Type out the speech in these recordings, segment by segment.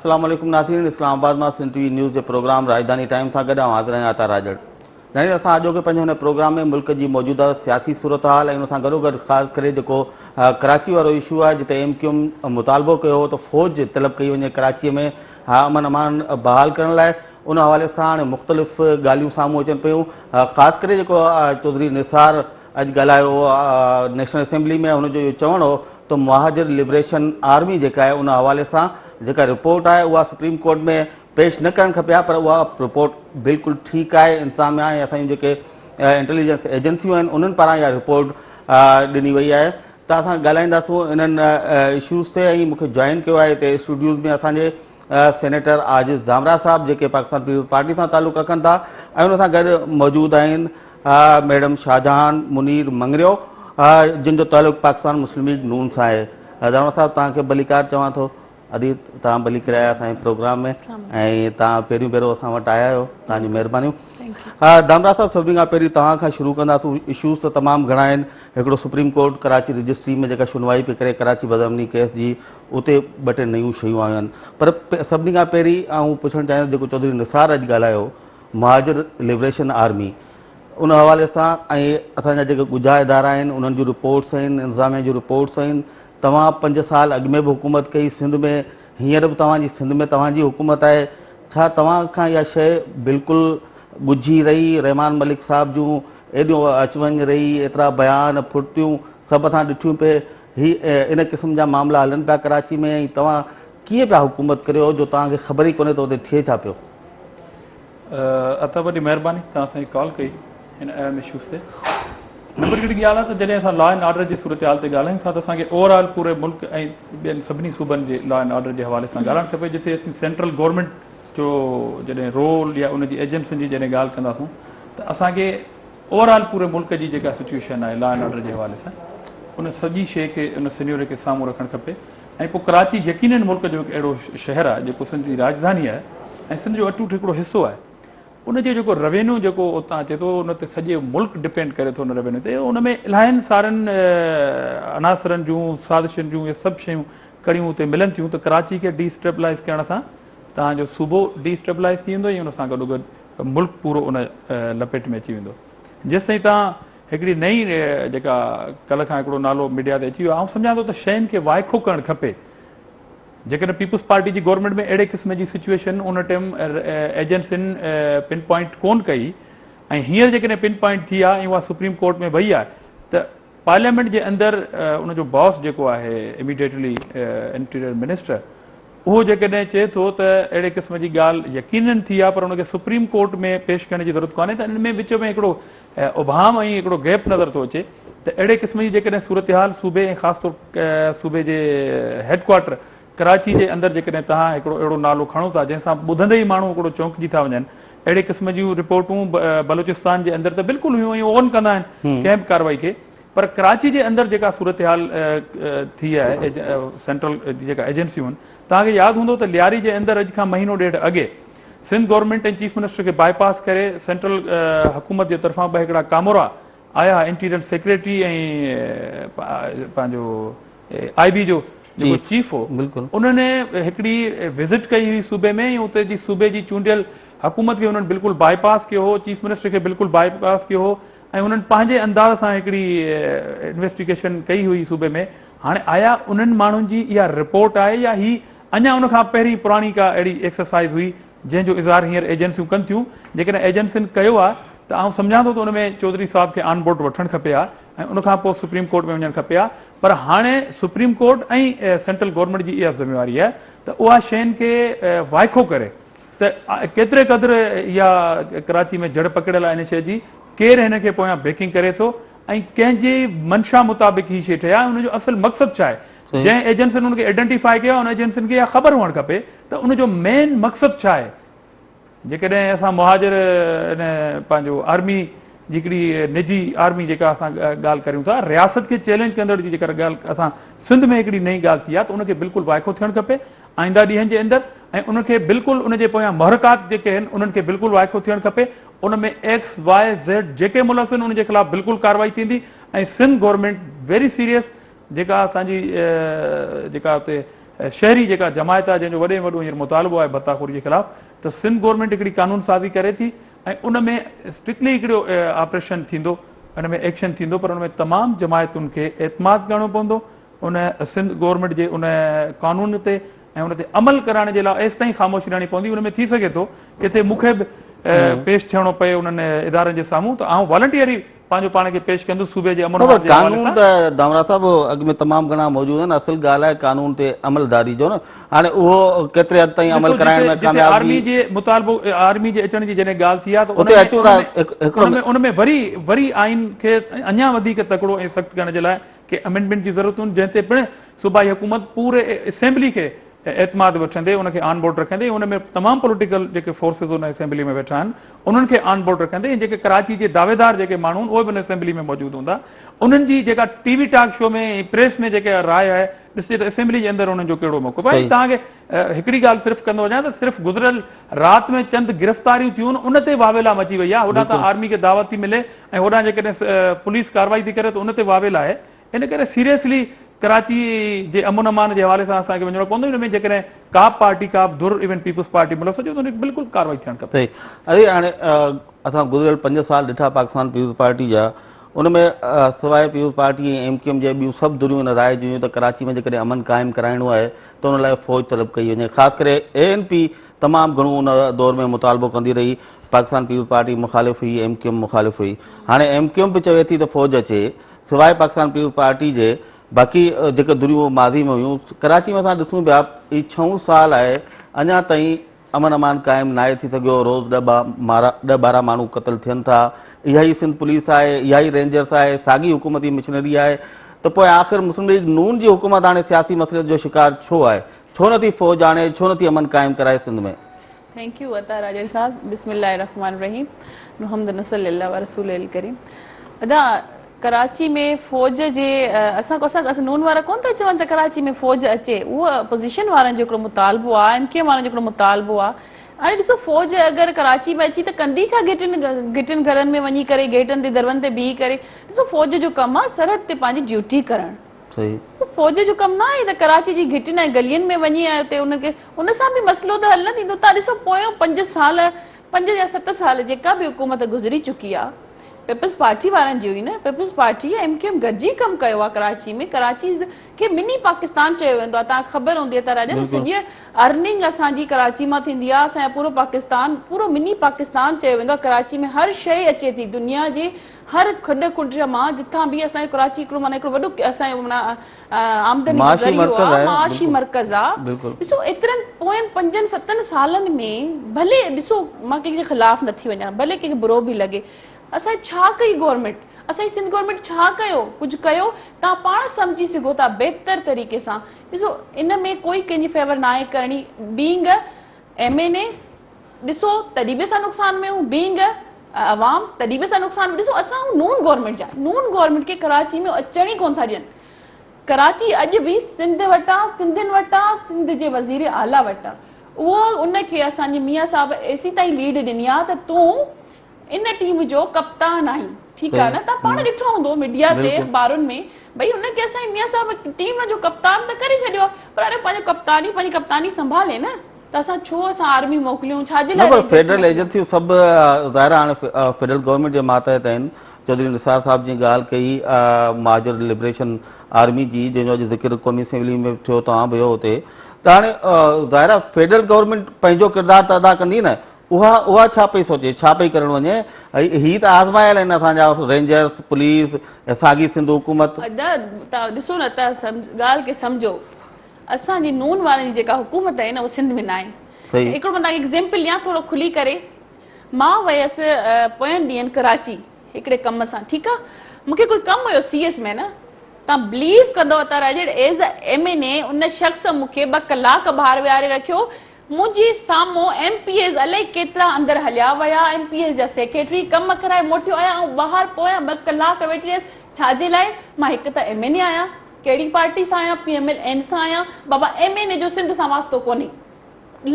السلام عليڪم ناظرين اسلام آباد مان سنڌ ٽي وي نيوز جي پروگرام راڄڌاني ٽائيم سان گڏ آئون حاضر آهيان عطا راڄڙ ناظرين اسان اڄوڪي پنهنجي هن پروگرام ۾ ملڪ جي موجوده سياسي صورتحال ۽ ان سان گڏوگڏ خاص ڪري جيڪو ڪراچي وارو اشو آهي جتي ايم ڪيو ايم مطالبو ڪيو هو ته فوج طلب ڪئي وڃي ڪراچي ۾ امن امان بحال ڪرڻ لاء ان حوالي سان هاڻي مختلف ڳالهيون سامهون اچن پيون خاص ڪري جيڪو چوڌري نثار اڄ ڳالهايو نيشنل اسيمبلي ۾ هن جو اهو چوڻ هو ته مهاجر لبريشن آرمي جيڪا آهي ان حوالي سان جيڪا رپورٽ آهي اها سپريم ڪورٽ ۾ پيش نه ڪرڻ کپي ها پر اها رپورٽ بلڪل ٺيڪ آهي انتظاميا ۽ اسان جون جيڪي انٽيليجنس ايجنسيون آهن انهن پاران اها رپورٽ ڏني وئي آهي ته اسان ڳالهائينداسون انهن اشوز تي ۽ مونکي جوائن ڪيو آهي هتي اسٽوڊيوز ۾ اسان جي سينيٽر عاجز ڌامرا صاحب جيڪي پاڪستان پيپلز پارٽي سان تعلق رکن ٿا ۽ ان سان گڏ موجود آهن ميڊم شاهجهان منير مڱريو جن جو تعلق پاڪستان مسلم ليگ نون سان آهي. ڌامرا صاحب توهان کي ڀليڪار چوان ٿو. ادي توهان ڀلي ڪري آيا اسان جي پروگرام ۾ ۽ توهان پهريون ڀيرو اسان وٽ آيا آهيو توهان جون مهربانيون. ڌامرا صاحب سڀني کان پهرين توهان کان شروع ڪنداسون اشوز ته تمام گهڻا آهن هڪڙو سپريم ڪورٽ ڪراچي رجسٽري ۾ جيڪا شنوائي پئي ڪري ڪراچي بدامني ڪيس جي اتي ٻه ٽي نيون شيون آيون آهن پر سڀني کان پهرين آئون پڇڻ چاهيندس جيڪو چوڌري نثار اڄ ڳالهايو مهاجر لبريشن آرمي ان حوالي سان ۽ اسان جا جيڪي ڳجها ادارا آهن انهن جون رپورٽس آهن انتظاميا جون رپورٽس آهن توهان پنج سال اڳ ۾ به حڪومت ڪئي سنڌ ۾ هينئر به توهان جي سنڌ ۾ توهان جي حڪومت آهي ڇا توهان کان اها شيء بلڪل ڳجهي رهي رحمان ملڪ صاحب جون ايڏيون اچ وڃ رهي ايترا بيان ڦڙتيون سڀ اسان ڏٺيون پئي هي ان قسم جا معاملا هلن پيا ڪراچي ۾ ۽ توهان ڪيئن پيا حڪومت ڪريو جو توهان کي خبر ئي ڪونهي ته اتي ٿئي ڇا پيو. عطا وڏي مهرباني توهان اسان کي ڪال ڪئي هن اهم اشوز تي. نمبر هڪڙي ڳالهه آهي ته جڏهن اسان لا اينڊ آرڊر جي صورتحال تي ڳالهايون ٿا ته اسان کي اوور آل پوري ملڪ ۽ ٻين سڀني صوبن جي لا اينڊ آرڊر جي حوالي سان ڳالهائڻ کپي جتي اسين سينٽرل گورنمينٽ جو جڏهن رول يا ان جي ايجنسين جي جڏهن ڳالهه ڪنداسون ته اسان کي اوور آل پوري ملڪ جي جيڪا سچوئيشن آهي لا اينڊ آرڊر جي حوالي سان ان سڄي شيء کي ان سينيوري کي سامهون رکڻ کپي ۽ پوء ڪراچي يقينن ملڪ جو هڪ اهڙو شهر آهي جيڪو سنڌ جي راڄڌاني آهي ۽ سنڌ جو اٽوٽ هڪڙو حصو آهي ان جو جيڪو روينيو جيڪو اتان اچي ٿو ان تي سڄي ملڪ ڊپينڊ ڪري ٿو ان روينيو تي ان ۾ الاهين سارن عناصرن جون سازشن جون اهي سڀ شيون ڪڙيون اتي ملن ٿيون ته ڪراچي کي ڊي اسٽيبلائز ڪرڻ سان توهان جو صوبو ڊي اسٽيبلائز ٿي ويندو ۽ ان سان گڏوگڏ ملڪ پورو ان لپيٽ ۾ اچي ويندو. جيستائين توهان هڪڙي نئين جيڪا ڪلهه کان هڪڙو نالو ميڊيا تي اچي ويو آهي، آئون سمجهان ٿو ته شين کي وائکو ڪرڻ کپي. جيڪڏهن پيپلز پارٽي جي گورنمينٽ ۾ اهڙي قسم جي سچوئيشن ان ٽيم ايجنسين پن پوائنٽ ڪونه ڪئي ۽ هينئر جيڪڏهن پن پوائنٽ ٿي آهي ۽ اها سپريم ڪورٽ ۾ وئي آهي ته پارليامينٽ جي اندر ان جو باس جيڪو آهي اميڊيٽلي انٽيريئر منسٽر اهو جيڪڏهن چئي ٿو ته اهڙي قسم جي ڳالهه يقينن ٿي آهي پر ان کي سپريم ڪورٽ ۾ پيش ڪرڻ جي ضرورت ڪانهي ته ان ۾ وچ ۾ هڪڙو ابهام ۽ هڪڙو گيپ نظر ٿو اچي ته اهڙي قسم جي جيڪڏهن صورتحال صوبي ۽ خاص طور صوبي جي هيڊ ڪوارٽر ڪراچي جي اندر جيڪڏهن توهان هڪڙو اهڙو نالو کڻو ٿا جنهن سان ٻڌندي ئي ماڻهو هڪڙو چونڪجي ٿا وڃن اهڙي قسم جون رپورٽون بلوچستان جي اندر ته بلڪل هيون ۽ اون ڪندا آهن ڪنهن به ڪارروائي کي پر ڪراچي جي اندر جيڪا صورتحال ٿي آهي سينٽرل جي جيڪا ايجنسيون آهن توهان کي ياد هوندو ته لياري جي اندر اڄ کان مهينو ڏيڍ اڳي سنڌ گورنمينٽ ۽ چيف منسٽر کي باء پاس ڪري سينٽرل حڪومت جي طرفان ٻه هڪڙا ڪامورا آيا انٽيريئر سيڪريٽري ۽ پنهنجو آء بي جو جيڪو چيف هو انهن هڪڙي وزٽ ڪئي هئي صوبي ۾ ۽ اتي جي صوبي جي چونڊيل حڪومت کي انهن بلڪل باء پاس ڪيو هو چيف منسٽر کي بلڪل باء پاس ڪيو هو ۽ انهن پنهنجي انداز سان هڪڙي انويسٽيگيشن ڪئي هئي صوبي ۾ هاڻي آيا انهن ماڻهن جي اها رپورٽ آهي يا هي اڃا ان کان پهرين پراڻي ڪا اهڙي ايڪسرسائز هئي جنهن جو اظهار هينئر ايجنسيون ڪن ٿيون جيڪڏهن ايجنسين ڪيو آهي ته آئون سمجهان ٿو ته ان ۾ چوڌري صاحب کي آن بورڊ وٺڻ کپي ها ۽ ان کان پوء سپريم ڪورٽ ۾ وڃڻ کپي ها پر هاڻي سپريم ڪورٽ ۽ سينٽرل گورنمينٽ جي اها ذميواري آهي ته اها شين کي وائکو ڪري ته ڪيتري قدر اها ڪراچي ۾ جڙ پڪڙيل آهي ان شيء جي ڪير هن کي پويان بيڪنگ ڪري ٿو ۽ ڪنهن جي منشا مطابق هي شيء ٺهي آهي ان جو اصل مقصد ڇا آهي جنهن ايجنسين ان کي آئيڊنٽيفائي ڪيو آهي ان ايجنسين کي اها خبر هئڻ کپي ته ان جو مين مقصد ڇا آهي جيڪڏهن اسان مهاجر ان پنهنجو آرمي جي هڪڙي نجي آرمي جيڪا اسان ڳالهه ڪريون ٿا رياست کي چئلينج ڪندڙ جي جيڪا ڳالهه اسان سنڌ ۾ هڪڙي نئين ڳالهه ٿي آهي ته ان کي بلڪل وائکو ٿيڻ کپي آئنده ڏينهن جي اندر ۽ ان کي بلڪل ان جي پويان محرڪات جيڪي آهن انهن کي بلڪل وائکو ٿيڻ کپي ان ۾ ايڪس واء زيڊ جيڪي ملوث آهن ان جي خلاف بلڪل ڪارروائي ٿيندي ۽ سنڌ گورنمينٽ ويري سيريس جيڪا اسان جي جيڪا اتي شهري جيڪا جماعت آهي جنهن جو وڏي ۾ وڏو هينئر مطالبو آهي ڀتا خوري جي خلاف ته سنڌ گورنمينٽ هڪڙي قانون سازي ڪري ٿي ۽ ان ۾ اسٽرڪٽلي هڪڙو آپريشن ٿيندو ان ۾ ايڪشن ٿيندو پر ان ۾ تمام جماعتن کي اعتماد ڪرڻو پوندو ان سنڌ گورنمينٽ جي ان قانون تي ۽ ان تي عمل ڪرائڻ جي لاء ايستائين خاموشي رهڻي پوندي ان ۾ ٿي سگهي ٿو ڪٿي مون کي به پيش ٿيڻو پئي انهن ادارن جي سامهون ته آئون والنٽيئري پنهنجو پاڻ کي پيش ڪندس صوبي جي امن نه پر امان جي حوالي قانون سان. ته ڌامراهه صاحب اڳ ۾ تمام گهڻا موجود آهن اصل ڳالهه آهي قانون تي عملداري جو نه هاڻي اهو ڪيتري حد تائين عمل ڏسو ڪرائڻ جتي ۾ جتي ڪامياب آرمي به جي مطالبو آرمي جي اچڻ جي جڏهن ڳالهه ٿي آهي ته ان اتي ۾ اچون ٿا ان ۾ هڪڙو ان ۾ ان ۾ وري وري آئين کي اڃا وڌيڪ تڪڙو ۽ سخت ڪرڻ جي لاء ڪي امينڊمينٽ جي ضرورت هوندي جنهن تي پڻ صوبائي حڪومت پوري اسيمبلي کي اعتماد وٺندي ان کي آن بورڊ رکندي ۽ ان ۾ تمام پوليٽيڪل جيڪي فورسز ان اسيمبلي ۾ ويٺا آهن انهن کي آن بورڊ رکندي ۽ جيڪي ڪراچي جي دعويدار جيڪي ماڻهو آهن اهي به ان اسيمبلي ۾ موجود هوندا انهن جي جيڪا ٽي وي ٽاڪ شو ۾ ۽ پريس ۾ جيڪا راء آهي ڏسجي ته اسيمبلي جي اندر انهن جو ڪهڙو موقف آهي توهان کي هڪڙي ڳالهه صرف ڪندو وڃان ته صرف گذريل رات ۾ چند گرفتاريون ٿيون ان تي واويلا مچي وئي آهي هوڏانهن ته آرمي کي دعوت ٿي ملي ۽ هوڏانهن جيڪڏهن پوليس ڪارروائي ٿي ڪري ته ان تي واويلا آهي ان ڪري سيريسلي ڪراچي جي امن امان جي حوالي سان اسان کي وڃڻو پوندو ان ۾ جيڪڏهن ڪا به پارٽي ڪا به ڌر ايون پيپلز پارٽي ملوث هجي ته ان کي بلڪل ڪارروائي ٿيڻ کپي. صحيح اري هاڻي اسان گذريل پنج سال ڏٺا پاڪستان پيپلز پارٽي جا ان ۾ سواء peoples party ۽ M Q M جي ٻيون سڀ ڌريون ان راء جون هيون ته ڪراچي ۾ جيڪڏهن امن قائم ڪرائڻو آهي ته ان لاء فوج طلب ڪئي وڃي خاص ڪري اي اين پي تمام گهڻو ان دور ۾ مطالبو ڪندي رهي پاڪستان پيپلز پارٽي مخالف هئي ايم ڪيو ايم مخالف هئي هاڻي ايم ڪيو ايم به چوي ٿي ته فوج اچي سواء پاڪستان پيپلز پارٽي جي باقي جيڪي ڌريون ماضي ۾ هيون ڪراچي ۾ اسان ڏسون پيا هي ڇهون سال آهي اڃا تائين امن امان قائم ناهي ٿي سگهيو روز ڏهه 12 ماڻهو قتل ٿين ٿا اها ئي سنڌ پوليس آهي اها ئي رينجرس آهي ساڳي حڪومتي مشنري آهي ته پوء آخر مسلم ليگ نون جي حڪومت هاڻي سياسي مصلحت جو شڪار ڇو آهي ڇو نٿي فوج آڻي ڇو نٿي امن قائم ڪرائي سنڌ ۾. Thank you عطا راڄڙ صاحب بسم الله الرحمٰن الرحيم نحمد نصلي الله علي رسوله الڪريم ادا ڪراچي ۾ فوج جي اسان اسان اسان نون وارا ڪون ٿا چون ته ڪراچي ۾ فوج اچي اهو اپوزيشن وارن جو هڪڙو مطالبو آ ايم ڪيو ايم وارن جو هڪڙو مطالبو آ هاڻي ڏسو فوج اگر ڪراچي ۾ اچي ته ڪندي ڇا گهٽين گهٽين گهرن ۾ وڃي ڪري گيٽن تي درون تي بيهي ڪري ڏسو فوج جو ڪم آ سرحد تي پنهنجي ڊيوٽي ڪرڻ صحيح. فوج جو ڪم نه آهي ته ڪراچي جي گهٽين ۽ گلين ۾ وڃي ۽ اتي انهن کي ان سان به مسئلو ته حل نه ٿيندو تان ڏسو پويون پنج سال پنج يا ست سال جيڪا به حڪومت گذري چڪي آ پيپلز پارٽي وارن جي هئي نه peoples party ۽ M Q M گڏجي ڪم ڪيو آ ڪراچي ۾ ڪراچي کي مني پاڪستان چيو ويندو آ تان کي خبر هوندي ته راجا سڄي ارننگ اسان جي ڪراچي مان ٿيندي آ اسان جو پورو پاڪستان پورو مني پاڪستان چيو ويندو آ ڪراچي ۾ هر شئي اچي ٿي دنيا جي هر کڏ کنڊ مان جتان به اسان جو ڪراچي هڪڙو معنيٰ هڪڙو وڏو اسان جو معنيٰ آمدني جو معاشي ذريعو مرڪز آ آهي معاشي بلڪل مرڪز آ بلڪل ڏسو ايترن پوين پنجن ستن سالن ۾ ڀلي ڏسو مان ڪنهن جي خلاف نٿي وڃان ڀلي ڪنهن کي برو به لڳي اسان ڇا ڪئي گورنمينٽ اسان جي سنڌ گورنمينٽ ڇا ڪيو ڪجهه ڪيو تان پاڻ سمجهي سگهو ٿا بهتر طريقي سان ڏسو ان ۾ ڪوئي ڪنهن جي فيور ناهي ڪرڻي بينگ ايم اين اي ڏسو تڏهن به اسان نقصان ۾ آهيون بينگ عوام تڏهن به اسان نقصان ۾ ڏسو اسان آهيون نون گورنمينٽ جا نون گورنمينٽ کي ڪراچي ۾ اچڻ ئي ڪون ٿا ڏين ڪراچي اڄ به سنڌ وٽان سنڌين وٽان سنڌ جي وزير اعليٰ وٽان اهو ان کي اسان جي ميان صاحب ايسي تائين ليڊ ڏني آهي ته تون ان ٽيم جو ڪپتان آهين ٺيڪ آهي نه تان پاڻ ڏٺو هوندو ميڊيا تي اخبارن ۾ ڀئي ان کي اسان جي ميان صاحب ٽيم جو ڪپتان ته ڪري ڇڏيو آهي پر هاڻي پنهنجو ڪپتاني پنهنجي ڪپتاني سنڀالي نه ته اسان ڇو اسان آرمي موڪليون ڇا جي نه لاء پر رينجرز فيڊرل موڪليون. ايجنسيون سڀ ظاهر آهي هاڻي فيڊرل گورنمينٽ جي ماتحت آهن چوڌري نثار صاحب جيئن ڳالهه ڪئي مهاجر لبريشن آرمي جي جنهن جو اڄ ذڪر قومي اسيمبلي ۾ به ٿيو توهان به هيو اتي ته هاڻي ظاهر آهي فيڊرل گورنمينٽ پنهنجو ڪردار ته ادا ڪندي نه اها اها ڇا پئي سوچي ڇا پئي ڪرڻ وڃي هي ته آزمايل آهن اسان جا رينجرس پوليس ساڳي سنڌ حڪومت. ادا توهان ڏسو نه توهان ڳالهه کي سمجهو اسان جي نون وارن جي جيڪا حڪومت آهي نه اها سنڌ ۾ ناهي. صحيح. هڪڙو مان توهان کي ايگزيمپل ڏيان ٿورو کلي ڪري مان ويس پوين ڏينهن ڪراچي هڪڙي ڪم سان ٺيڪ آ مون کي ڪوئي ڪم هيو سي ايس ۾ نه توهان بليو ڪندو ته Rajar is a M N A ان شخص مون کي ٻه ڪلاڪ ٻاهر ويهاري رکيو منهنجي سامهون ايم پي ايز الائي ڪيترا اندر هليا ويا، ايم پي ايز جا سيڪريٽري ڪم ڪرائي موٽيو آيا، آئون ٻاهر پويان ٻه ڪلاڪ ويٺي رهيس، ڇا جي لاء؟ مان هڪ ته ايم اين اي آهيان، ڪهڙي پارٽي سان آهيان، پي ايم ايل اين سان آهيان، بابا ايم اين اي جو سنڌ سان واسطو ڪونهي.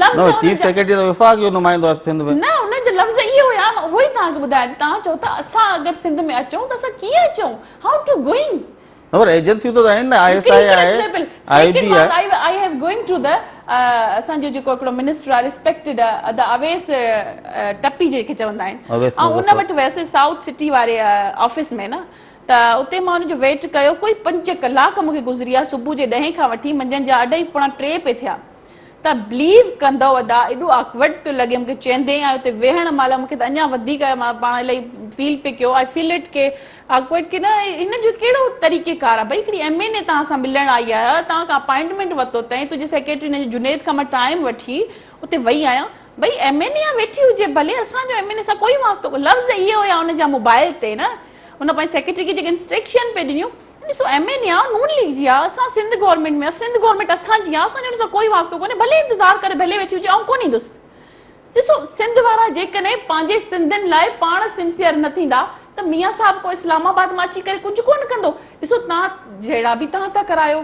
لفظ نه ان چيف جا سيڪريٽري ته وفاق جو نمائندو آهي سنڌ ۾. نه ان جا لفظ اهي هيا، مان اهو ئي توهان کي ٻڌايان ٿي، توهان چئو ٿا اسان اگر سنڌ ۾ اچون ته اسان ڪيئن اچون، how to going? نه پر ايجنسيون ته آهن نه I S I آهي آئي بي آهي. I have going to the اسان جو جيڪو هڪڙو منسٽر آهي ريسپيڪٽيڊ ادا اويس ٽپي جنهن کي چوندا آهن آئون ان وٽ ويس سائوٿ سٽي واري آفيس ۾ نه ته اتي مان ان جو ويٽ ڪيو ڪوئي 5 ڪلاڪ مون کي گذري ويا صبح جي ڏهين کان وٺي منجهند جا اڍائي پوڻا ٽي پئي ٿيا ته بليو ڪندؤ ادا ايڏو آڪورڊ پيو لڳي مونکي چيندي ۽ اتي ويهڻ مهل مونکي ته اڃا وڌيڪ مان پاڻ الائي فيل پئي ڪيو آئي فيل it K awkward ڪي نه هن جو ڪهڙو طريقي ڪار آهي ڀئي هڪڙي ايم اين اي توهان سان ملڻ آئي آهي توهان کان اپائنٽمينٽ ورتو اٿئي تنهنجي سيڪريٽري هن جي جنيد کان مان ٽائيم وٺي اتي وئي آهيان ڀئي ايم اين اي آ ويٺي هجي ڀلي اسان جو ايم اين اي سان ڪوئي واسطو لفظ اهي هيا ان جا موبائل تي نه هن پنهنجي سيڪريٽري کي جيڪي انسٽرڪشن پئي ڏنيون ڏسو ايم اين اي آ نون ليگ جي آ اسان سنڌ گورنمينٽ ۾ آ سنڌ گورنمينٽ اسان جي آ اسان جو ان سان ڪوئي واسطو ڪونهي ڀلي انتظار ڪري ڀلي ويٺي هجي آئون ڪونه ايندس ڏسو سنڌ وارا جيڪڏهن پنهنجي سنڌين لاء پاڻ سنسيئر نه ٿيندا ته ميان صاحب ڪو اسلام آباد مان اچي ڪري ڪجهه ڪونه ڪندو ڏسو توهان جهيڙا به توهان ٿا ڪرايو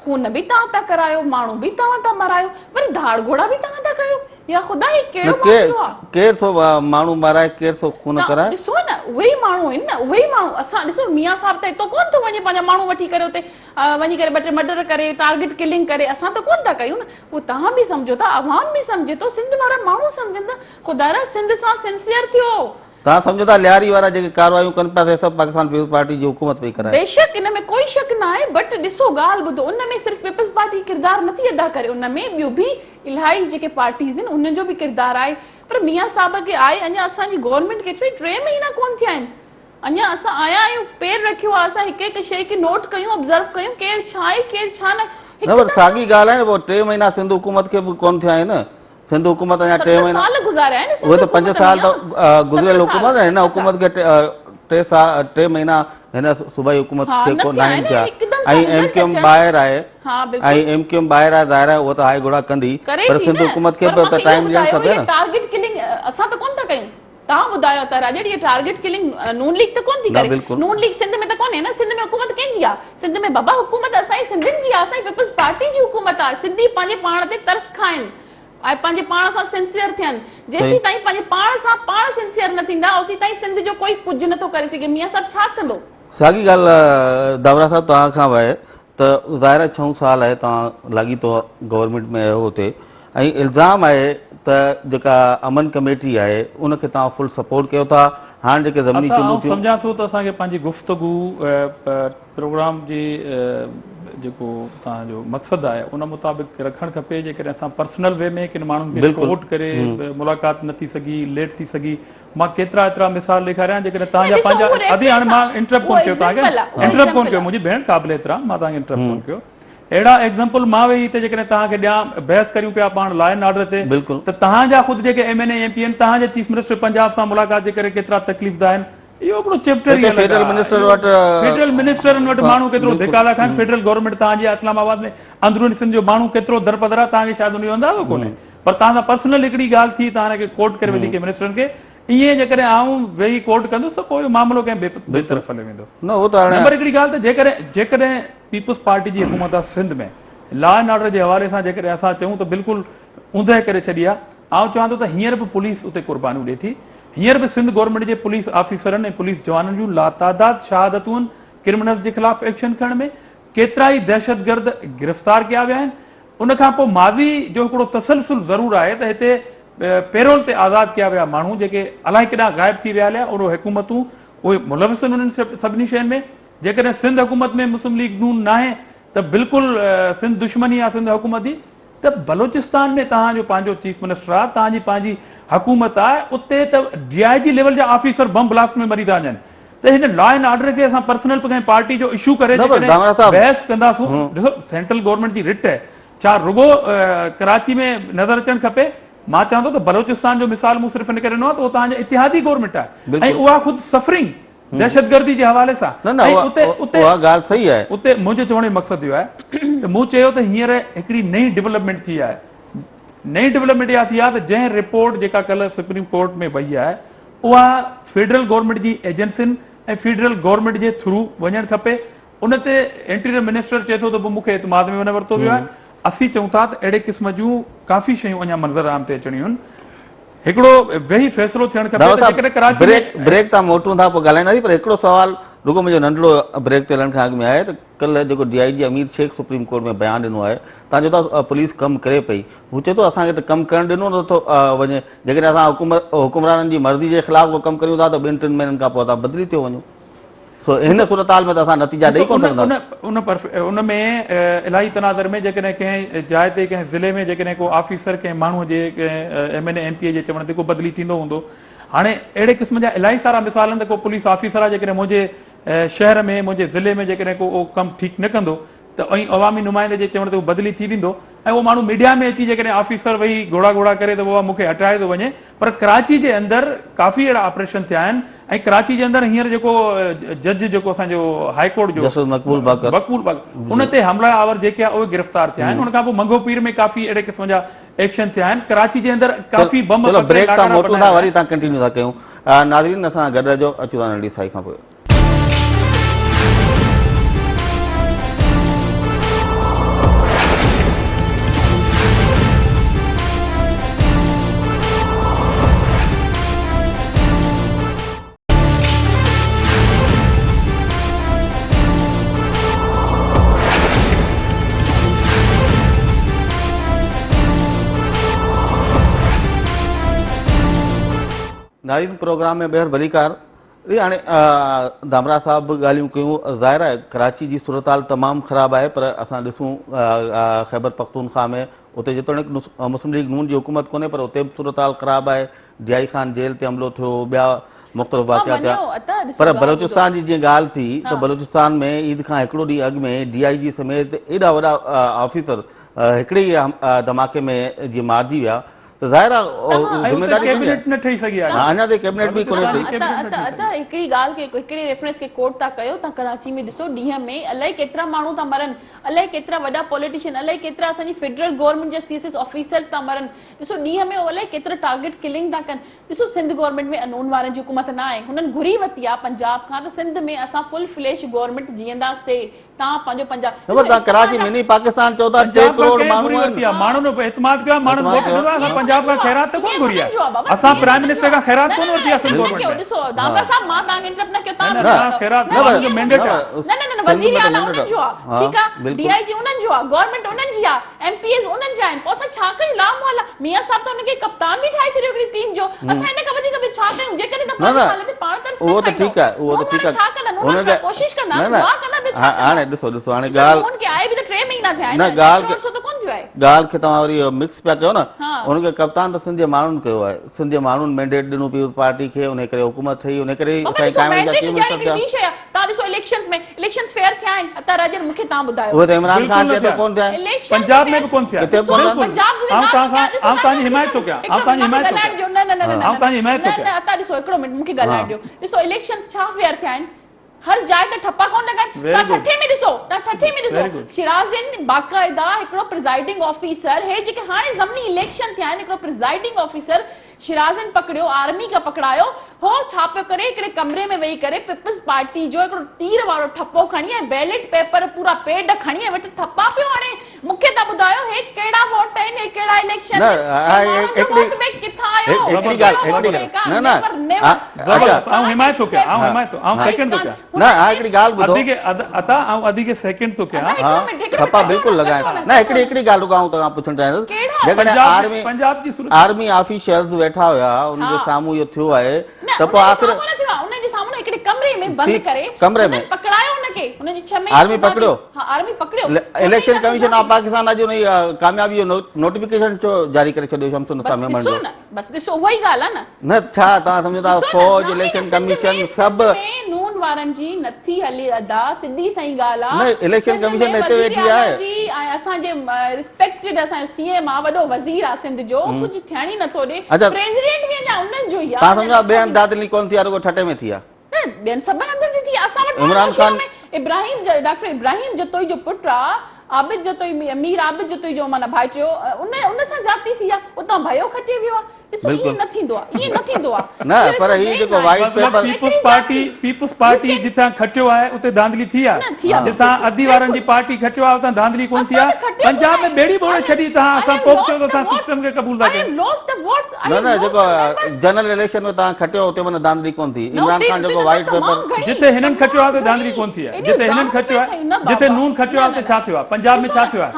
خون به توهان ٿا ڪرايو ماڻهو به توهان ٿا مارايو وري ڌاڙ گهوڙا به توهان ٿا ڪيو يا خدا هي ڪهڙو معاملو آ. ڪير ٿو ماڻهو مارائي ڪير ٿو خون ڪرائي. ڏسو نه اهي ئي ماڻهو آهن نه اهي ئي ماڻهو اسان ڏسو ميان صاحب ته هتو ڪونه ٿو وڃي پنهنجا ماڻهو وٺي ڪري اتي وڃي ڪري ٻه ٽي مڊر ڪري ٽارگيٽ ڪلنگ ڪري اسان ته ڪونه ٿا ڪيون نه اهو توهان به سمجهو ٿا عوام به سمجهي ٿو سنڌ وارا ماڻهو سمجهن ته خدارا سنڌ سان سنسيئر ٿيو. توهان سمجهو ٿا لياري وارا جيڪي ڪاروايون ڪن پيا سي سڀ پاڪستان پيپلز پارٽي جي حڪومت پئي ڪرائي. بيشڪ ان ۾ ڪوئي شڪ نه آهي بٽ ڏسو ڳالهه ٻڌو ان ۾ صرف پيپلز پارٽي ڪردار نٿي ادا ڪري ان ۾ ٻيون به الاهي جيڪي پارٽيز آهن انهن جو به ڪردار آهي پر ميان صاحب کي آئي اڃا اسان جي گورنمينٽ کي ٽي مهينا ڪون ٿيا آهن اڃا اسان آيا آهيون پير رکيو آهي اسان هڪ هڪ شيء کي نوٽ ڪيون آبزرو ڪيون ڪير ڇا آهي ڪير ڇا نه نه پر ساڳي ڳالهه آهي نه پوء ٽي مهينا سنڌ حڪومت کي به ڪون ٿيا آهن سنڌ حڪومت اڃا ٽي مهينا سال گذاريا آهن اهي ته پنج سال ته گذريل حڪومت هن حڪومت کي ٽي سال ٽي مهينا هن صوبائي حڪومت کي ڪو ناهن ٿيا ۽ ايم ڪيو ايم ٻاهر آهي ۽ ايم ڪيو ايم ٻاهر آهي ظاهر آهي اهو ته هاء گهوڙا ڪندي پر سنڌ حڪومت کي به ته ٽائيم ڏيڻ کپي نه ٽارگيٽ ڪلنگ اسان ته ڪونه ٿا ڪيون توهان ٻڌايو ته راڄڙ هي ٽارگيٽ ڪلنگ نون ليگ ته ڪونه ٿي ڪري نون ليگ سنڌ ۾ ته ڪونهي نه سنڌ ۾ حڪومت ڪنهن جي آهي سنڌ ۾ بابا حڪومت اسان جي سنڌين جي آهي اسان جي پيپلز پارٽي جي حڪومت آهي سنڌي پنهنجي پاڻ تي ترس کائن ۽ پنهنجي پاڻ سان سنسيئر ٿين. جيسين تائين پنهنجي پاڻ سان پاڻ سنسيئر نه ٿيندا اوسين تائين سنڌ جو ڪوئي ڪجهه نه ٿو ڪري سگهي. ميان صاحب ڇا ڪندو؟ ساڳي ڳالهه داورا صاحب توهان کان به آهي ته ظاهر آهي ڇهون سال آهي توهان لاڳيتو گورنمينٽ ۾ آهيو اتي ۽ الزام آهي ته جيڪا امن ڪميٽي آهي ان کي توهان فل سپورٽ ڪيو ٿا هاڻ جيڪي زميني عطا چونڊون آئون ٿيون سمجهان ٿو ته اسان کي پنهنجي گفتگو پروگرام جي جيڪو توهان جو مقصد آهي ان مطابق رکڻ کپي جيڪڏهن اسان پرسنل وي ۾ ڪن ماڻهن کي ڪوٽ ڪري ملاقات نه ٿي سگهي ليٽ ٿي سگهي مان ڪيترا ايترا مثال ڏيکاريان جيڪڏهن توهان جا پنهنجا ادي هاڻي مان انٽرپٽ ڪون ڪيو توهان کي انٽرپٽ ڪون ڪيو منهنجي ڀيڻ قابل احترام مان توهان کي انٽرپٽ ڪون ڪيو اهڙا ايگزامپل مان ويهي هتي جيڪڏهن توهان کي ڏيان بحث ڪريون پيا پاڻ لا اينڊ آرڊر تي ته توهان جا خود جيڪي M N A M P آهن توهان جا چيف منسٽر پنجاب سان ملاقات جي ڪري ڪيترا تڪليف ده آهن اهو هڪڙو چيپٽر ئي الڳ آهي. فيڊرل منسٽرن وٽ ماڻهو ڪيترو ڌڪا ٿا کائن، فيڊرل گورنمينٽ توهان جي آهي اسلام آباد ۾ اندروني سنڌ جو ماڻهو ڪيترو درپدر آهي توهان کي شايد ان جو اندازو ڪونهي پر توهان سان پرسنل هڪڙي ڳالهه ٿي توهان کي ڪوٽ ڪري وڌي ڪنهن منسٽرن کي ائين جيڪڏهن آئون ويهي ڪوٽ ڪندس ته پوء اهو معاملو ڪنهن ٻئي طرف هليو ويندو. نمبر هڪڙي ڳالهه ته جيڪڏهن جيڪڏهن پيپلز پارٽي جي حڪومت آهي سنڌ ۾ لا اينڊ آرڊر جي حوالي سان جيڪڏهن اسان چئون ته بلڪل اوندهه ڪري ڇڏي آهي آئون چوان ٿو ته هينئر به پوليس اتي قربانيون ڏئي ٿي. هينئر به سنڌ گورنمينٽ جي پوليس آفيسرن ۽ پوليس جوانن جون لاتعداد شهادتون ڪرمنلز جي خلاف ايڪشن کڻڻ ۾ ڪيترائي دهشتگرد گرفتار ڪيا ويا آهن. ان کان پوء ماضي جو هڪڙو تسلسل ضرور آهي ته هتي پيرول تي آزاد ڪيا ويا ماڻهو جيڪي الائي ڪيڏانهن غائب ٿي ويا هليا اهي حڪومتون اهي ملوث آهن انهن سڀني شين ۾ جيڪڏهن سنڌ حڪومت ۾ مسلم ليگ نون ناهي ته بلڪل سنڌ دشمني آهي سنڌ حڪومت جي ته بلوچستان ۾ توهان جو پنهنجو چيف منسٽر آهي، توهان جي پنهنجي حڪومت آهي، اتي ته ڊي I جي ليول جا آفيسر بم بلاسٽ ۾ مري ٿا وڃن ته هن لا اينڊ آرڊر کي اسان پرسنل ڪنهن پارٽي جو اشو ڪري جيڪڏهن بحث ڪنداسون ڏسو سينٽرل گورنمينٽ جي رٽ ڇا رڳو ڪراچي ۾ نظر اچڻ کپي؟ مان چوان ٿو ته بلوچستان جو مثال مون صرف ان ڪري ڏنو آهي ته اهو توهان جي اتحادي گورنمينٽ آهي ۽ اها خود سفرنگ دهشتگردي جي حوالي سان نه نه ۽ اتي اتي اها ڳالهه صحيح آهي. اتي منهنجي چوڻ جو مقصد اهو آهي ته مون چيو ته هينئر هڪڙي نئين ڊولپمينٽ ٿي آهي نئين ڊولپمينٽ اها ٿي آهي ته جنهن رپورٽ جيڪا ڪلهه سپريم ڪورٽ ۾ وئي آهي اها فيڊرل گورنمينٽ جي ايجنسين ۽ فيڊرل گورنمينٽ جي ٿرو وڃڻ کپي ان تي انٽيريئر منسٽر چئي ٿو ته پوء مون کي اعتماد ۾ نه ورتو ويو آهي اسين چئون ٿا ته اهڙي قسم جون ڪافي شيون اڃا منظر عام تي اچڻيون آهن هڪڙو ويهي فيصلو ٿيڻ کپي ته جيڪڏهن ڪراچي ۾ بريڪ تان موٽون ٿا پوء ڳالهائينداسين پر هڪڙو سوال رڳو منهنجو ننڍڙو بريڪ تي هلڻ کان اڳ ۾ آهي ته ڪلهه جيڪو D I G Amir Sheikh supreme court ۾ بيان ڏنو آهي تان جو ته پوليس ڪم ڪري پئي هو چئي ٿو اسان کي ته ڪم ڪرڻ ڏنو نه ٿو وڃي جيڪڏهن اسان حڪومت حڪمرانن جي مرضي جي خلاف ڪو ڪم ڪريون ٿا ته ٻن ٽن مهينن کان پوء اسان بدلي ٿيو وڃون سو هن صورتحال ۾ ته اسان نتيجا ڏئي ڪونه سگهنداسين. ان ان ۾ الاهي تناظر ۾ جيڪڏهن ڪنهن جاء تي ڪنهن ضلعي ۾ جيڪڏهن ڪو آفيسر ڪنهن ماڻهو جي ڪنهن M N A M P A جي چوڻ تي ڪو بدلي ٿيندو هوندو هاڻي اهڙي قسم جا الاهي سارا مثال آهن ته ڪو پوليس آفيسر آهي جيڪڏهن منهنجي شهر ۾ منهنجي ضلعي ۾ جيڪڏهن ڪو اهو ڪم ٺيڪ نه ڪندو ته ۽ عوامي نمائندي جي چوڻ تي هو بدلي ٿي ويندو ۽ اهو ماڻهو ميڊيا ۾ اچي جيڪڏهن آفيسر ويهي گهوڙا گهوڙا ڪري ته بابا مون کي هٽايو ٿو وڃي پر ڪراچي جي اندر ڪافي اهڙا آپريشن ٿيا آهن ۽ ڪراچي جي اندر هينئر جيڪو جج جيڪو اسان جو هائي ڪورٽ جو جسٽس مقبول باقر مقبول باقر ان تي حمله آور جيڪي آهي اهي گرفتار ٿيا آهن ان کان پوء منگهو پير ۾ ڪافي اهڙي قسم جا ايڪشن ٿيا آهن ڪراچي جي اندر ڪافي بم چلو بريڪ تان موٽون ٿا وري تان ڪنٽينيو ٿا ڪيون ناظرين اسان گڏ رهجو اچون ٿا ننڍي سائي کان پوء. ناظرين پروگرام ۾ ٻيهر ڀليڪار ڏي هاڻي ڌامراهه صاحب به ڳالهيون ڪيون ظاهر آهي ڪراچي جي صورتحال تمام خراب آهي پر اسان ڏسون خيبر پختونخوا ۾ اتي جيتوڻيڪ مسلم ليگ نون جي حڪومت ڪونهي پر اتي به صورتحال خراب آهي ڊي I Khan jail تي حملو ٿيو ٻيا مختلف واقعا ٿيا پر بلوچستان جي جيئن ڳالهه ٿي ته بلوچستان ۾ عيد کان هڪڙو ڏينهن اڳ ۾ ڊي I جي سميت ايڏا وڏا آفيسر هڪڙي ئي ڌماڪي ۾ جيئن مارجي ويا ته ظاهر آهي ذميداري ڪيبنيٽ نه ٺهي سگهي آهي اڃا تائين ڪيبنيٽ به ڪونهي ٺهي. ادا ادا ادا هڪڙي ڳالهه کي هڪڙي ريفرنس کي ڪوٽ ٿا ڪيو تان ڪراچي ۾ ڏسو ڏينهن ۾ الائي ڪيترا ماڻهو ٿا مرن الائي ڪيترا وڏا پوليٽيشن الائي ڪيترا اسان جي فيڊرل گورنمينٽ جا سي ايس ايس آفيسرز ٿا مرن ڏسو ڏينهن ۾ الائي ڪيترا ٽارگيٽ ڪلنگ ٿا ڪن ڏسو سنڌ گورنمينٽ ۾ انون وارن جي حڪومت نه آهي هنن گهري وتي آ پنجاب کان ته سنڌ ۾ اسان فل فليش گورنمينٽ جيئندا سي تان پنهنجو پنجاب نه پر تان ڪراچي مني پاڪستان چئو ٿا 3 ڪروڙ ماڻهو آهن. ماڻهن اعتماد ڪيو آهي ماڻهن ووٽ ڏنو آهي اسان پنجاب کان خيرات ته ڪونه گهري آهي اسان پرائم منسٽر کان خيرات ڪونه ورتي آهي سنڌ گورنمينٽ ۾. ڏسو دامرا صاحب مان توهان کي انٽرپٽ نه ڪيو توهان نه نه خيرات نه ماڻهن جو مينڊيٽ آهي. نه نه نه وزير اعليٰ انهن جو آهي ٺيڪ آهي ڊي I جي انهن جو آهي گورنمينٽ انهن جي آهي ايم پي ايز انهن جا آهن پوء اسان ڇا ڪيون لا محاله ميان صاحب ته انهن کي ڪپتان به ٺاهي ڇڏيو هڪڙي ٽيم جو اسان ان کان وڌيڪ ٻيو ڇا ڪيون جيڪڏهن ته پنهنجي حال تي پاڻ ترس نه کائيندو نون وارا ڇا ڪندا نون وارا ڪوشش ڪندا دعا ڪندا ٻيو ڇا ڪندا هاڻي ڏسو ڏسو هاڻي ڳالهه نون کي آئي به ته 3 مهينا ٿيا آهن نه ايترو عرصو ته ڪونه ٿيو آهي ڳالهه کي توهان وري مڪس پيا ڪيو نه ان کي ڪپتان ته سنڌ جي ماڻهن ڪيو آهي سنڌ جي ماڻهن مينڊيٽ ڏنو پيپلز پارٽي کي ان ڪري حڪومت ٺهي ان ڪري سائين قائم علي جا چيف منسٽر ٿيا. توهان ڏسو اليڪشنز ۾ اليڪشنز فيئر ٿيا آهن عطا راڄڙ مون کي توهان ٻڌايو. اهي ته عمران خان چئي ٿو ڪونه ٿيا آهن. پنجاب ۾ به ڪونه ٿيا ڪٿي به ڪونه ٿيا آهن. پنجاب جي آئون توهان سان آئون توهان جي حمايت ٿو ڪيان آئون توهان جي حمايت ٿو ڪيان نه نه نه نه آئون توهان جي حمايت ٿو ڪيان نه نه عطا ڏسو هڪڙو منٽ مون کي ڳالهائڻ ڏيو ڏسو اليڪشنز ڇا فيئر ٿيا آهن هر جاء تي ٺپا ڪونه لڳا آهن توهان ٺٽي ۾ ڏسو توهان ٺٽي ۾ ڏسو شيرازين باقاعده هڪڙو پرزائيڊنگ آفيسر هي جيڪي هاڻي ضمني اليڪشن ٿيا آهن هڪڙو پرزائيڊنگ آفيسر شيرازين پڪڙيو، آرمي کان پڪڙايو، هو ڇا پيو ڪري، هڪڙي ڪمري ۾ ويهي ڪري پيپلز پارٽي جو هڪڙو تير وارو ٺپو کڻي ۽ بيلٽ پيپر پورا پيڊ کڻي ۽ ويٺو ٺپا پيو هڻي، مون کي ته ٻڌايو هي ڪهڙا ووٽ آهن، هي ڪهڙا اليڪشن آهن، هي ماڻهن جو ووٽ بينڪ ڪٿان آيو، ڪهڙو ووٽ بينڪ آهي، نيور نيور. زبردست آئون حمايت ٿو ڪيان آئون حمايت ٿو آئون سيڪنڊ ٿو ڪيان. نه ها هڪڙي ڳالهه ٻڌو. ادي کي عطا آئون ادي کي سيڪنڊ ٿو ڪيان. ها ٺپا بلڪل لڳائين نه هڪڙي هڪڙي ڳالهه رڳو آئون توکان پڇڻ چاهيندس جيڪڏهن آرمي پنجاب جي صورت آرمي آفيشلز ويٺا هيا ان جي سامهون اهو ٿيو آهي ته پوء آخر انهن جي سامهون هڪڙي ڪمري ۾ بند ڪري ڪمري ۾ پڪڙايو ان کي ان جي 6 مهينا آرمي پڪڙيو ها آرمي پڪڙيو اليڪشن ڪميشن آف پاڪستان اڄ ان ڪاميابي جو نوٽيفڪيشن ڇو جاري ڪري ڇڏيو شمس النساء ميمڻ جو بس ڏسو اها ئي ڳالهه آهي نه. نه ڇا توهان سمجهو ٿا فوج اليڪشن ڪميشن سڀ. سنڌ ۾ نون وارن جي نٿي هلي ادا سڌي سئين ڳالهه آ. نه اليڪشن ڪميشن ته هتي ويٺي آهي. جي ۽ اسان جي ريسپيڪٽيڊ اسان جو سي ايم آ وڏو وزير آ سنڌ جو ڪجهه ٿيڻ ئي نٿو ڏي پريزيڊنٽ به اڃا انهن جو ئي آ. توهان سمجهو ٿا ٻئي هنڌ ڌاڌلي ڪونه ٿي آ رڳو ٺٽي ۾ ٿي آ. نه ٻين سڀن هنڌن تي ٿي آ اسان وٽ عمران خان ابراهيم ڊاڪٽر ابراهيم جتوئي جو پٽ آ عابد جتوئي مير عابد جتوئي جو معنيٰ ڀائٽيو ان ان سان زيادتي ٿي آ اتان ڀيو کٽي ويو آ. ڏسو ائين نه ٿيندو آهي ائين نه ٿيندو آهي. نه پر هي جيڪو white paper. Peoples party peoples party جتان کٽيو آهي اتي ڌانڌلي ٿي آهي جتان ادي وارن جي پارٽي کٽيو آهي اتان ڌانڌلي ڪونه ٿي آهي پنجاب ۾ ٻيڙي ٻوڙي ڇڏي تهان اسان پوء به چئون ته اسان سسٽم کي قبول ٿا ڪيون. نه نه جيڪو جنرل اليڪشن ۾ تهان کٽيو اتي معنيٰ ڌانڌلي ڪونه ٿي عمران خان جيڪو وائيٽ پيپر. جتي هنن کٽيو آهي اتي ڌانڌلي ڪونه ٿي آهي جتي هنن کٽيو آهي جتي نون کٽيو آهي اتي ڇا ٿيو آهي پنجاب ۾ ڇا ٿيو آهي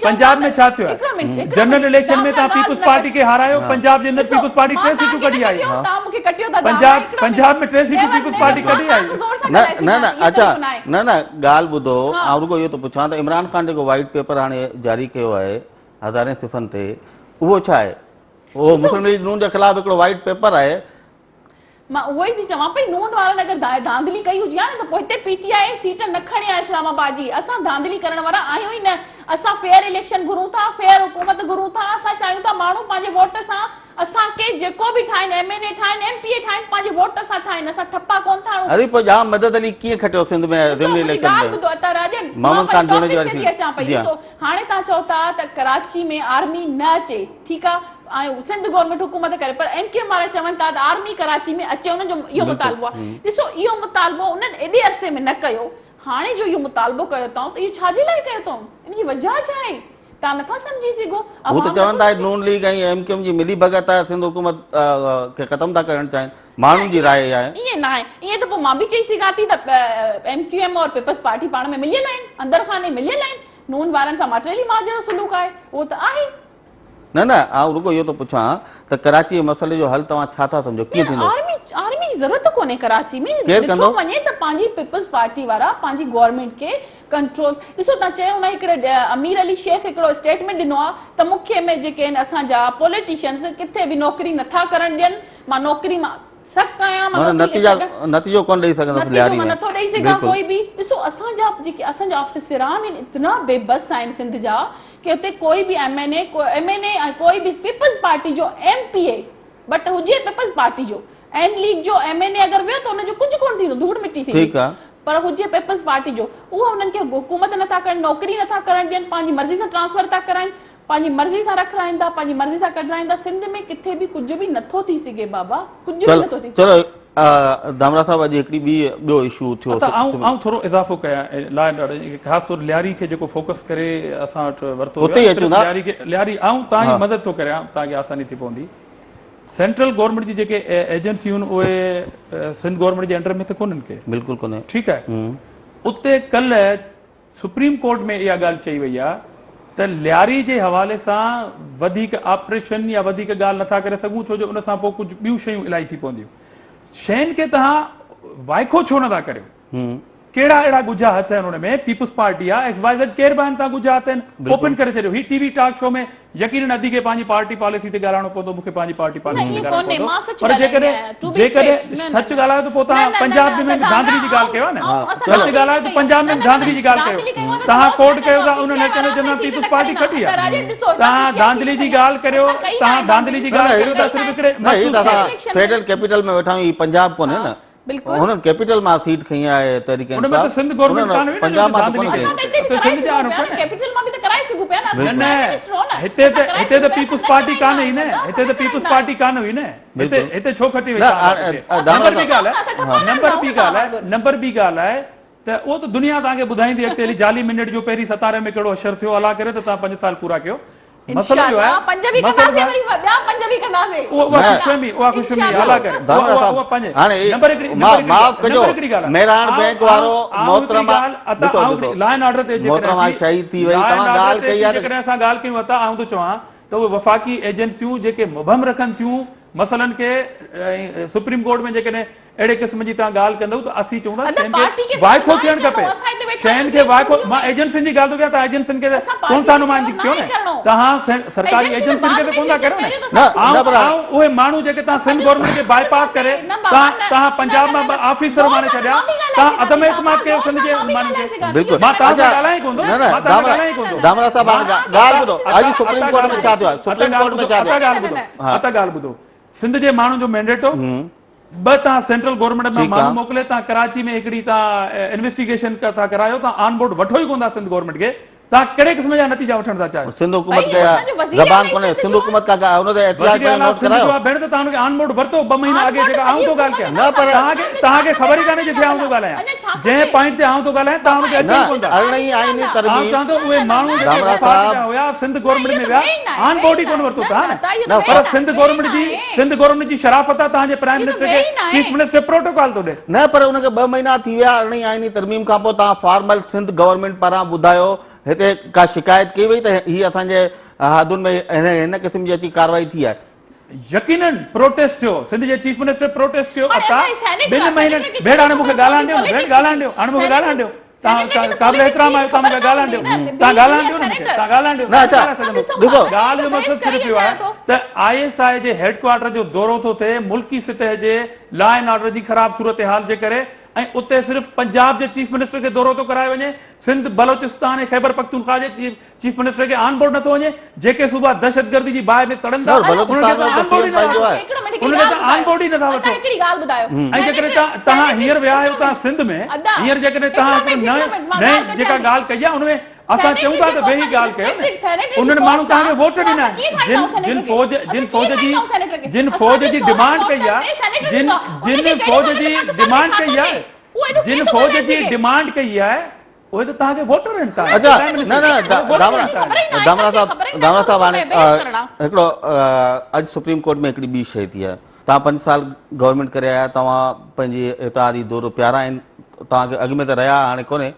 پنجاب ۾ ڇا ٿيو آهي جنرل اليڪشن ۾ توهان پيپلز پارٽي کي هارايو پنجاب جي اندر پيپلز پارٽي ٽي سيٽون ڪڍي آئي پنجاب پنجاب ۾ ٽي سيٽون پيپلز پارٽي ڪڍي آئي. نه نه نه اڇا نه نه ڳالهه ٻڌو آئون رڳو اهو ٿو پڇان ته عمران خان جيڪو وائيٽ پيپر هاڻي جاري ڪيو آهي هزارين صفحن تي اهو ڇا آهي اهو مسلم ليگ نون جي خلاف هڪڙو وائيٽ پيپر آهي. مان اهو ئي ٿي چوان پئي نون وارن اگر ڌانڌلي ڪئي هجي ها نه ته پوء هتي پي ٽي آء سيٽ نه کڻي ها اسلام آباد جي اسان ڌانڌلي ڪرڻ وارا آهيون ئي نه اسان فيئر اليڪشن گهرون ٿا فيئر حڪومت گهرون ٿا اسان چاهيون ٿا ماڻهو پنهنجي ووٽ سان اسان کي جيڪو به ٺاهين ايم اين اي ٺاهين ايم پي اي ٺاهين پنهنجي ووٽ سان ٺاهين اسان ٺپا ڪون ٿا هڻون. اري پوء ڄام مدد علي ڪيئن کٽيو سنڌ ۾ ڏسو ضمني منهنجي اليڪشن ڳالهه ۾ ٻڌو عطا راڄن مان محمد خان پنهنجي جوڻيجو ٽاپڪ واري تي ٿي سيٽ اچان پئي جي ها. ڏسو هاڻي توهان چئو ٿا ته ڪراچي ۾ آرمي نه اچي ٺيڪ آ ۽ سنڌ گورنمينٽ حڪومت ڪري پر ايم ڪيو ايم وارا چون ٿا ته آرمي ڪراچي ۾ اچي انهن جو اهو مطالبو آهي ڏسو اهو مطالبو انهن ايڏي عرصي ۾ نه ڪيو هاڻي جو اهو مطالبو ڪيو اٿائون ته اهو ڇا جي لاء ڪيو اٿائون ان جي وجهه ڇا آهي توهان نٿا سمجهي سگهو هو ته چون ٿا نون ليگ ۽ ايم ڪيو ايم جي ملي ڀڳت آهي سنڌ حڪومت کي ختم ٿا ڪرڻ چاهين ماڻهن جي راء اها آهي. ائين نه آهي ائين ته پوء مان به چئي سگهان ٿي ته ايم ڪيو ايم اور پيپلز پارٽي پاڻ ۾ مليل آهن اندر خاني مليل آهن نون وارن سان ماٽيلي ماء جهڙو سلوڪ آهي اهو ته آهي. نه نه آئون رڳو اهو ٿو پڇان ته ڪراچي جي مسئلي جو حل توهان ڇا ٿا سمجهو ڪيئن ٿيندو؟ آرمي آرمي جي ضرورت ڪونهي ڪراچي ۾ ڪير ڏٺو ڪندو؟ وڃي ته پنهنجي پيپلز پارٽي وارا پنهنجي گورنمينٽ کي ڪنٽرول ڏسو تان چيو نه هڪڙي امير علي شيخ هڪڙو اسٽيٽمينٽ ڏنو آ ته مون کي ۾ جيڪي آهن اسان جا پوليٽيشنز ڪٿي به نوڪري نٿا ڪرڻ ڏين مان نوڪري مان سڪ آهيان مان معنيٰ نوڪري کي نتيجا ڇڏڻ نتيجو ڪونه ڏئي سگهندس نتيجو لياري مان ۾ نٿو ڏئي سگهان بلڪل. ڪوئي به ڏسو اسان جا جيڪي اسان جا آفيسران آهن اتنا بي بس آهن سنڌ جا ڪي اتي ڪوئي به ايم اين اي ايم اين اي ۽ ڪوئي به پيپلز پارٽي جو ايم پي اي بٽ هجي پيپلز پارٽي جو اين ليگ جو ايم اين اي اگر ويو ته ان جو ڪجهه ڪونه ٿيندو ڌوڙ مٽي ٿيندي ٺيڪ آ. پر هجي پيپلز پارٽي جو اهو انهن کي حڪومت نٿا ڪرڻ نوڪري نٿا ڪرڻ ڏين پنهنجي مرضي سان ٽرانسفر ٿا ڪرائين پنهنجي مرضي سان رکرائين ٿا پنهنجي مرضي سان ڪڍرائين ٿا سنڌ ۾ ڪٿي به ڪجهه به نٿو ٿي سگهي بابا ڪجهه به نٿو ٿي سگهي. چلو ڌامرا صاحب اڄ هڪڙي ٻي ٻيو اشو ٿيو ادا آئون آئون ٿورو اضافو ڪيان لا اينڊ آرڊر خاص طور لياري کي جيڪو فوڪس ڪري اسان وٽ ورتو ويو آهي صرف لياري کي لياري آئون توهان جي مدد ٿو ڪريان توهان کي آساني ٿي پوندي سينٽرل گورنمينٽ جي جيڪي ايجنسيون اهي سنڌ گورنمينٽ جي انڊر ۾ ته ڪونهن ڪي بلڪل ڪونهي ٺيڪ آهي اتي ڪلهه سپريم ڪورٽ ۾ اها ڳالهه چئي وئي آهي ته لياري جي حوالي سان وڌيڪ آپريشن يا وڌيڪ ڳالهه نٿا ڪري سگهون ڇو جو ان سان پوء ڪجهه ٻيون شيون الاهي ٿي پونديون. شين کي توهان وائکو ڇو نٿا ڪريو؟ ڪهڙا اهڙا ڳجها هٿ آهن ان ۾ پيپلز پارٽي آهي ايڪس وائي زيڊ ڪير به آهن توهان ڳجها هٿ آهن اوپن ڪري ڇڏيو. هي ٽي وي ٽاڪ شو ۾ يقينن ادي کي پنهنجي پارٽي پاليسي تي ڳالهائڻو پوندو مون کي پنهنجي پارٽي پاليسي تي ڳالهائڻو پوندو پر جيڪڏهن جيڪڏهن سچ ڳالهايو ته پوء توهان پنجاب ۾ به ڌانڌلي جي ڳالهه ڪيو ها نه سچ ڳالهايو ته پنجاب ۾ به ڌانڌلي جي ڳالهه ڪيو توهان ڪوٽ ڪيو ٿا انهن حلقن ۾ جن مان پيپلز پارٽي کٽي آهي توهان ڌانڌلي جي ڳالهه ڪريو توهان ڌانڌلي جي ڳالهه ڪريو ته صرف هڪڙي مخصوص فيڊرل ڪيپيٽل ۾ ويٺا آهيون هي پنجاب ڪونهي نه بلڪل. هنن ڪيپيٽل مان سيٽ کنئي آهي تحريڪ ان ۾ ته انصاف سنڌ گورنمينٽ انهن ڪانه هئي نه پنجاب جو مان ته ڌانڌلي ڪونه ڪئي کنئي. اسان ته هتي به اتي ڪرائي سنڌ جا سگهون آهن پيا نه نه ڪيپيٽل مان به ته ڪرائي سگهون پيا نه اسان نه پرائم منسٽر هو نه هتي اسان ته ڪرائي هتي ته سگهون پيا اسان پيپلز نه پارٽي ڪرائيندا ڪانه هئي آهيون نه ادا هتي اسان ته نه پيپلز ڪرائيندا پارٽي آهيون. ڪانه هئي نه هتي بلڪل هتي ڇو کٽي وئي نه توهان وٽ هتي دامرا نمبر ٻي صاحب ڳالهه اسان آهي ٺپا نه نمبر هڻندا ٻي آهيون ڳالهه توهان آهي وانگر. نمبر ٻي ڳالهه آهي ته اهو ته دنيا توهان کي ٻڌائيندي اڳتي هلي جعلي منٽ جو پهرين ستاري ۾ ڪهڙو حشر ٿيو الله ڪري ته توهان پنج سال پورا ڪيو مسئلو اهو آهي پنج به مسئلو ڪنداسين وري ٻيا پنج به ڪنداسين اها اها خوشفهمي اها خوشفهمي الله ڪري دامرا اها صاحب اها پنهنجي هاڻي نمبر هڪڙي نمبر هڪڙي معاف ڪجو نمبر هڪڙي ڳالهه مهراڻ بينڪ وارو محترمه ڏسو ڏسو لا اينڊ آرڊر تي محترمه شهيد ٿي وئي توهان ڳالهه ڪئي آهي جيڪڏهن اسان ڳالهه ڪيون عطا آئون ٿو چوان ته اهي وفاقي ايجنسيون جيڪي مبهم رکن ٿيون مسئلن کي ۽ سپريم ڪورٽ ۾ جيڪڏهن اهڙي قسم جي توهان ڳالهه ڪندؤ ته اسين چئون ٿا شين کي وائکو ٿيڻ کپي شين کي وائکو مان ايجنسين جي ڳالهه ٿو ڪيان توهان ايجنسين کي ڪونه ٿا نمائندگي ڪيو نه توهان سرڪاري ايجنسين کي ته ڪونه ٿا ڪريو نه آئون اهي ماڻهو جيڪي توهان سنڌ گورنمينٽ کباء پاس ڪري توهان توهان پنجاب مان آفيسر ماڻي ڇڏيا توهان عدم اعتماد ڪيو سنڌ جي ماڻهن کي مان توهان سان ڳالهايان ئي ڪونه ٿو مان توهان سان ڳالهايان ئي ڪونه ٿو ڌامرا صاحب هاڻي ڳالهه ٻڌو اڄ سپريم ڪورٽ ۾ ڇا ٿيو آهي سپريم ڪورٽ ۾ ڇا ٿيو آهي اتا ڳالهه ٻڌو سنڌ جي ماڻهن جو مينڊيٽ هو ٻه تان سينٽرل گورنمينٽ مان ماڻهو موڪلي تان ڪراچي ۾ هڪڙي تان انويسٽيگيشن ٿا ڪرايو تان آن بورڊ وٺو ئي ڪون ٿا سنڌ گورنمينٽ کي توهان ڪهڙي قسم جا نتيجا وٺڻ ٿا چاهيو؟ سنڌ حڪومت کي زبان ڪونهي، سنڌ حڪومت کا ان تي احتجاج ڪيو نوٽ ڪرايو. ڀيڻ ته توهان ان کي آن بورڊ ورتو ٻه مهينا اڳي جيڪا آئون ٿو ڳالهه ڪيان توهان کي توهان کي خبر ئي ڪانهي جتي آئون ٿو ڳالهايان جنهن پوائنٽ تي آئون ٿو ڳالهايان توهان ان کي اچي ئي ڪونه ٿا. ارڙهين آئيني ترميم آئون چوان ٿو اهي ماڻهو جيڪي وفاق جا هيا سنڌ گورنمينٽ ۾ ويا آن بورڊ ئي ڪونه ورتو توهان نه پر سنڌ گورنمينٽ جي سنڌ گورنمينٽ جي شرافت آهي توهان جي پرائم منسٽر کي چيف منسٽر پروٽوڪال ٿو ڏي. نه پر ان کي ٻه مهينا ٿي ويا ارڙهين آئيني ترميم کان پوء توهان فارمل سنڌ گورنمينٽ پاران ٻڌايو هتي ڪا شڪايت ڪئي وئي ته هي اسان جي حدن ۾ هن قسم جي اچي ڪارروائي ٿي آهي. يقينن پروٽيسٽ ٿيو سنڌ جي چيف منسٽر پروٽيسٽ ڪيو عطا ٻن مهينن ڀيڻ هاڻي مون کي ڳالهائڻ ڏيو نه ڀيڻ ڳالهائڻ ڏيو هاڻي مون کي ڳالهائڻ ڏيو توهان قابل احترام آهيو توهان مون کي ڳالهائڻ ڏيو توهان ڳالهائڻ ڏيو نه مون کي توهان ڳالهائڻ ڏيو نه اڇا ڏسو ڳالهه جو مقصد صرف اهو آهي ته I S I جي هيڊ ڪوارٽر جو دورو ٿو ٿئي ملڪي سطح جي لا اينڊ آرڊر جي خراب صورتحال جي ڪري ۽ اتي صرف پنجاب جي چيف منسٽر کي دورو ٿو ڪرايو وڃي سنڌ بلوچستان ۽ خيبر پختونخوا جي چيف منسٽر کي آن بورڊ نٿو وڃي، جيڪي صوبا دهشتگردي جي باهه ۾ سڙن ٿا انهن کي ته آن بورڊ ئي نٿا انهن کي ته آن بورڊ ئي نٿا وٺو ۽ جيڪڏهن توهان هينئر ويا آهيو توهان سنڌ ۾ هينئر جيڪڏهن توهان هڪڙو نئين نئين جيڪا ڳالهه ڪئي آهي ان ۾ اسان چئون ٿا ته ويهي ڳالهه ڪيو نه انهن ماڻهن توهان کي ووٽ ڏنا آهن جن جن فوج جن فوج جي جن فوج جي ڊمانڊ ڪئي آهي جن جن فوج جي ڊمانڊ ڪئي آهي جن فوج جي ڊمانڊ ڪئي آهي اهي ته توهان جي ووٽر آهن توهان اچا نه نه ڌامرا ڌامرا صاحب ڌامرا صاحب هاڻي هڪڙو اڄ سپريم ڪورٽ ۾ هڪڙي ٻي شيء ٿي آهي توهان 5 سال گورنمينٽ ڪري آيا توهان پنهنجي اتحادي دور پيارا آهن توهان کي اڳ ۾ ته رهيا هاڻي ڪونهي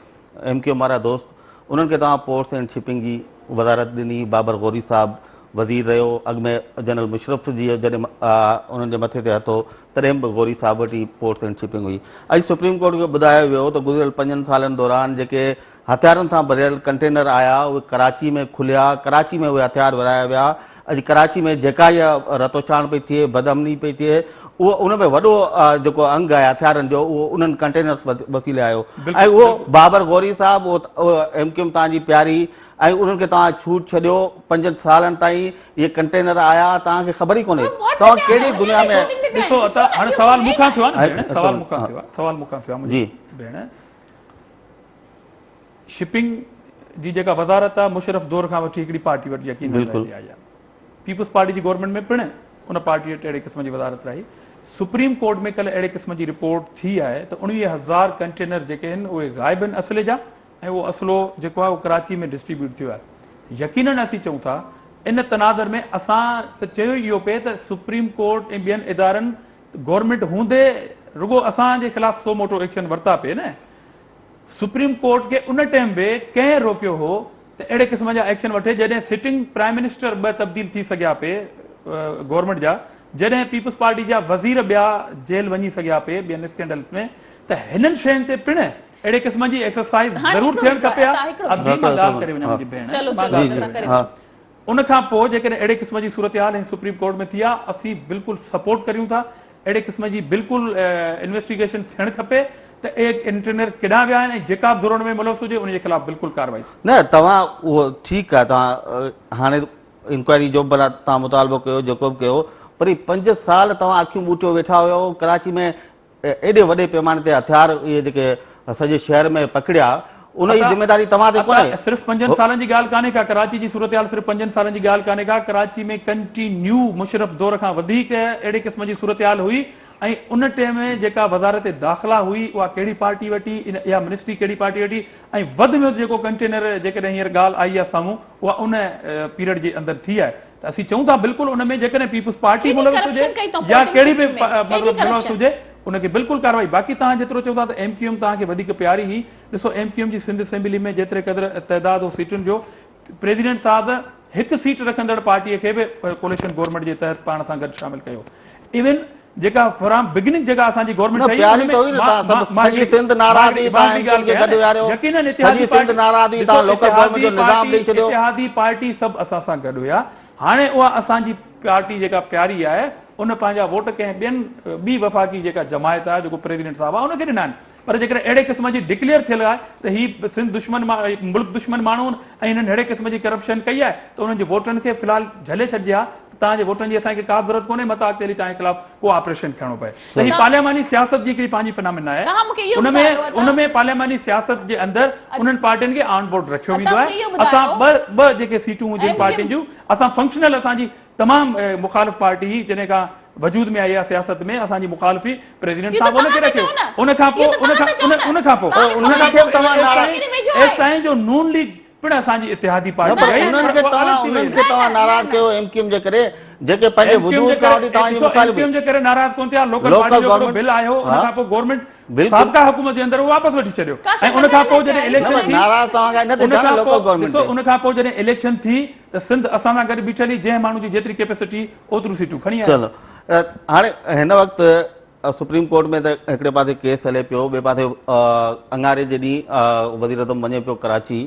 ايم ڪيو وارا دوست انهن کي توهان پورٽس اينڊ شپنگ جي وزارت ڏني بابر غوري صاحب وزير رهيو اڳ ۾ جنرل مشرف جي جڏهن انهن جي مٿي تي هٿ هو تڏهن به غوري صاحب وٽ ئي پورٽس اينڊ شپنگ هئي. اڄ سپريم ڪورٽ کي ٻڌايو ويو ته گذريل پنجن سالن دوران جيڪي هٿيارن سان ڀريل ڪنٽينر آيا اهي ڪراچي ۾ کليا، ڪراچي ۾ اهي هٿيار ورهايا ويا، اڄ ڪراچي ۾ جيڪا اها رتوڇاڻ پئي ٿئي، بدامني پئي ٿئي اهو ان ۾ وڏو جيڪو انگ آهي هٿيارن جو اهو انهن ڪنٽينرز وسيلي آيو ۽ اهو بابر غوري صاحب اهو ايم ڪيو ايم توهان جي پياري ۽ انهن کي توهان ڇوٽ ڇڏيو پنجن سالن تائين اهي ڪنٽينر آيا توهان کي خبر ئي ڪونهي توهان ڪهڙي دنيا ۾ ڏسو عطا هاڻي سوال مون کان ٿيو آهي نه ڀيڻ سوال مون کان ٿيو آهي سوال مون کان ٿيو آهي منهنجي ڀيڻ شپنگ جي جيڪا وزارت آهي مشرف دور کان وٺي هڪڙي پارٽي وٽ يقين رهندي آئي آهي پيپلز پارٽي جي گورنمينٽ ۾ پڻ ان پارٽي وٽ اهڙي قسم جي وزارت رهي سپريم ڪورٽ ۾ ڪلهه اهڙي قسم جي رپورٽ ٿي آهي ته 19000 ڪنٽينر جيڪي آهن اهي غائب آهن اصلي جا ۽ اهو اسلحو جيڪو آهي اهو ڪراچي ۾ ڊسٽريبيوٽ ٿيو آهي. يقينن اسين چئون ٿا ان تناظر ۾ اسان ته چيو ئي اهو پئي ته سپريم ڪورٽ ۽ ٻين ادارن گورنمينٽ هوندي رڳو اسان جي خلاف سو موٽو ايڪشن ورتا پئي نه سپريم ڪورٽ کي ان ٽائيم به ڪنهن روڪيو هو ته اهڙي قسم جا ايڪشن وٺي جڏهن سٽنگ پرائم منسٽر ٻه تبديل ٿي سگهيا پئي گورنمينٽ جا جڏهن پيپلز پارٽي جا وزير ٻيا جيل وڃي سگهيا پئي ٻين اسڪينڊلز ۾ ته هنن شين تي پڻ اهڙي قسم جي ايڪسرسائيز ضرور ٿيڻ کپي ها. ادي مان ڳالهه ڪري وڃان منهنجي ڀيڻ مان ڳالهه ڪري وڃان. ان کان پوء جيڪڏهن اهڙي قسم جي صورتحال هن سپريم ڪورٽ ۾ ٿي آ اسين بلڪل سپورٽ ڪريون ٿا اهڙي قسم جي بلڪل انويسٽيگيشن ٿيڻ کپي ته اهي انٽرنر ڪيڏانهن ويا آهن ۽ جيڪا به ڌر ان ۾ ملوث هجي ان جي خلاف بلڪل ڪارروائي. نه توهان اهو ٺيڪ آ توهان هاڻي انڪوائري جو به توهان مطالبو ڪيو جيڪو به ڪيو پر هي 5 سال توهان اکيون ٻوٽيو ويٺا هيو ڪراچي ۾ ايڏي وڏي پيماني تي هٿيار اهي جيڪي سڄي شهر ۾ پکڙيا ان جي ذميواري توهان تي ڪونهي. صرف پنجن سالن جي ڳالهه ڪانهي ڪا ڪراچي جي صورتحال صرف پنجن سالن جي ڳالهه ڪانهي ڪا ڪراچي ۾ ڪنٽينيو مشرف دور کان وڌيڪ اهڙي قسم جي صورتحال هئي ۽ ان ٽيم ۾ جيڪا وزارت داخلا هئي اها ڪهڙي پارٽي وٽ هئي اها منسٽري ڪهڙي پارٽي وٽ هئي ۽ وڌ ۾ وڌ جيڪو ڪنٽينر جيڪڏهن هينئر ڳالهه آئي آهي سامهون اها ان پيريڊ جي اندر ٿي آهي ته اسين چئون ٿا بلڪل ان ۾ جيڪڏهن پيپلز پارٽي ملوث هجي يا ڪهڙي به مطلب ملوث هجي ان کي بلڪل ڪارروائي باقي توهان جيترو چئو ٿا ته ايم ڪيو ايم توهان کي وڌيڪ پياري هئي ڏسو ايم ڪيو ايم جي سنڌ اسيمبلي ۾ جيتري قدر تعداد هو سيٽن جو پريزيڊنٽ صاحب هڪ سيٽ رکندڙ پارٽي کي به ڪوليشن گورنمينٽ جي تحت پاڻ سان گڏ شامل ڪيو ايون جيڪا فرام بگننگ جيڪا اسان جي گورنمينٽ ٺهي پياري ته هئي نه تان سڀ سڄي سنڌ ناراض هئي تان ايم ڪيو ايم کي گڏ ويهاريو يقينن سڄي سنڌ ناراض هئي تان لوڪل گورنمينٽ جو نظام ڏئي ڇڏيو اتحادي پارٽي سڀ اسان سان گڏ هيا هاڻي اها اسان جي پارٽي جيڪا پياري آهي ان پنهنجا ووٽ ڪنهن ٻين ٻي وفاقي جيڪا جماعت آهي جيڪو پريزيڊنٽ صاحب آهي ان کي ڏنا آهن پر جيڪڏهن اهڙي قسم جي ڊڪليئر ٿيل آهي ته هي سنڌ دشمن ملڪ دشمن ماڻهو آهن ۽ هنن اهڙي قسم جي ڪرپشن ڪئي آهي ته انهن جي ووٽن کي في الحال جهلي ڇڏجي ها. توهان جي ووٽن جي اسان کي ڪا به ضرورت ڪونهي متان اڳتي هلي توهان جي خلاف ڪو آپريشن ڪرڻو پئي ته هي پارلياماني سياست جي هڪڙي پنهنجي فنامينا آهي ان ۾ ان ۾ پارلياماني سياست جي اندر انهن پارٽين کي آن بورڊ رکيو ويندو آهي اسان ٻه ٻه جيڪي سيٽون هجن پارٽين جون اسان فنڪشنل اسان جي تمام مخالف پارٽي هئي جڏهن کان وجود ۾ آئي آهي سياست ۾ اسان جي مخالف هئي پريزيڊنٽ صاحب ان کي رکيو ان کان پوء ان کان ان کان پوء ايستائين جو نون ليگ پڻ اسان جي اتحادي پارٽي رهي انهن کي توهان انهن کي توهان ناراض ڪيو ايم ڪيو ايم جي ڪري جيڪي پنهنجي وجود کان وٺي توهان جي مخالف ايم ڪيو ايم جي ڪري ناراض ڪون ٿيا لوڪل پارٽي جو هڪڙو بل آيو ان کان پوء گورنمينٽ سابقه حڪومت جي اندر اهو واپس وٺي ڇڏيو ۽ ان کان پوء جڏهن اليڪشن ٿي ناراض توهان کان نه ٿيا نه لوڪل گورنمينٽ ڏسو ان کان پوء جڏهن اليڪشن ٿي ته سنڌ اسان سان گڏ بيٺل هئي جنهن ماڻهو جي جيتري ڪيپيسٽي اوتريون سيٽون کڻي آيا. چلو هاڻي هن وقت سپريم ڪورٽ ۾ ته هڪڙي پاسي ڪيس هلي پيو ٻئي پاسي اڱاري جي ڏينهن وزيراعظم وڃي پيو ڪراچي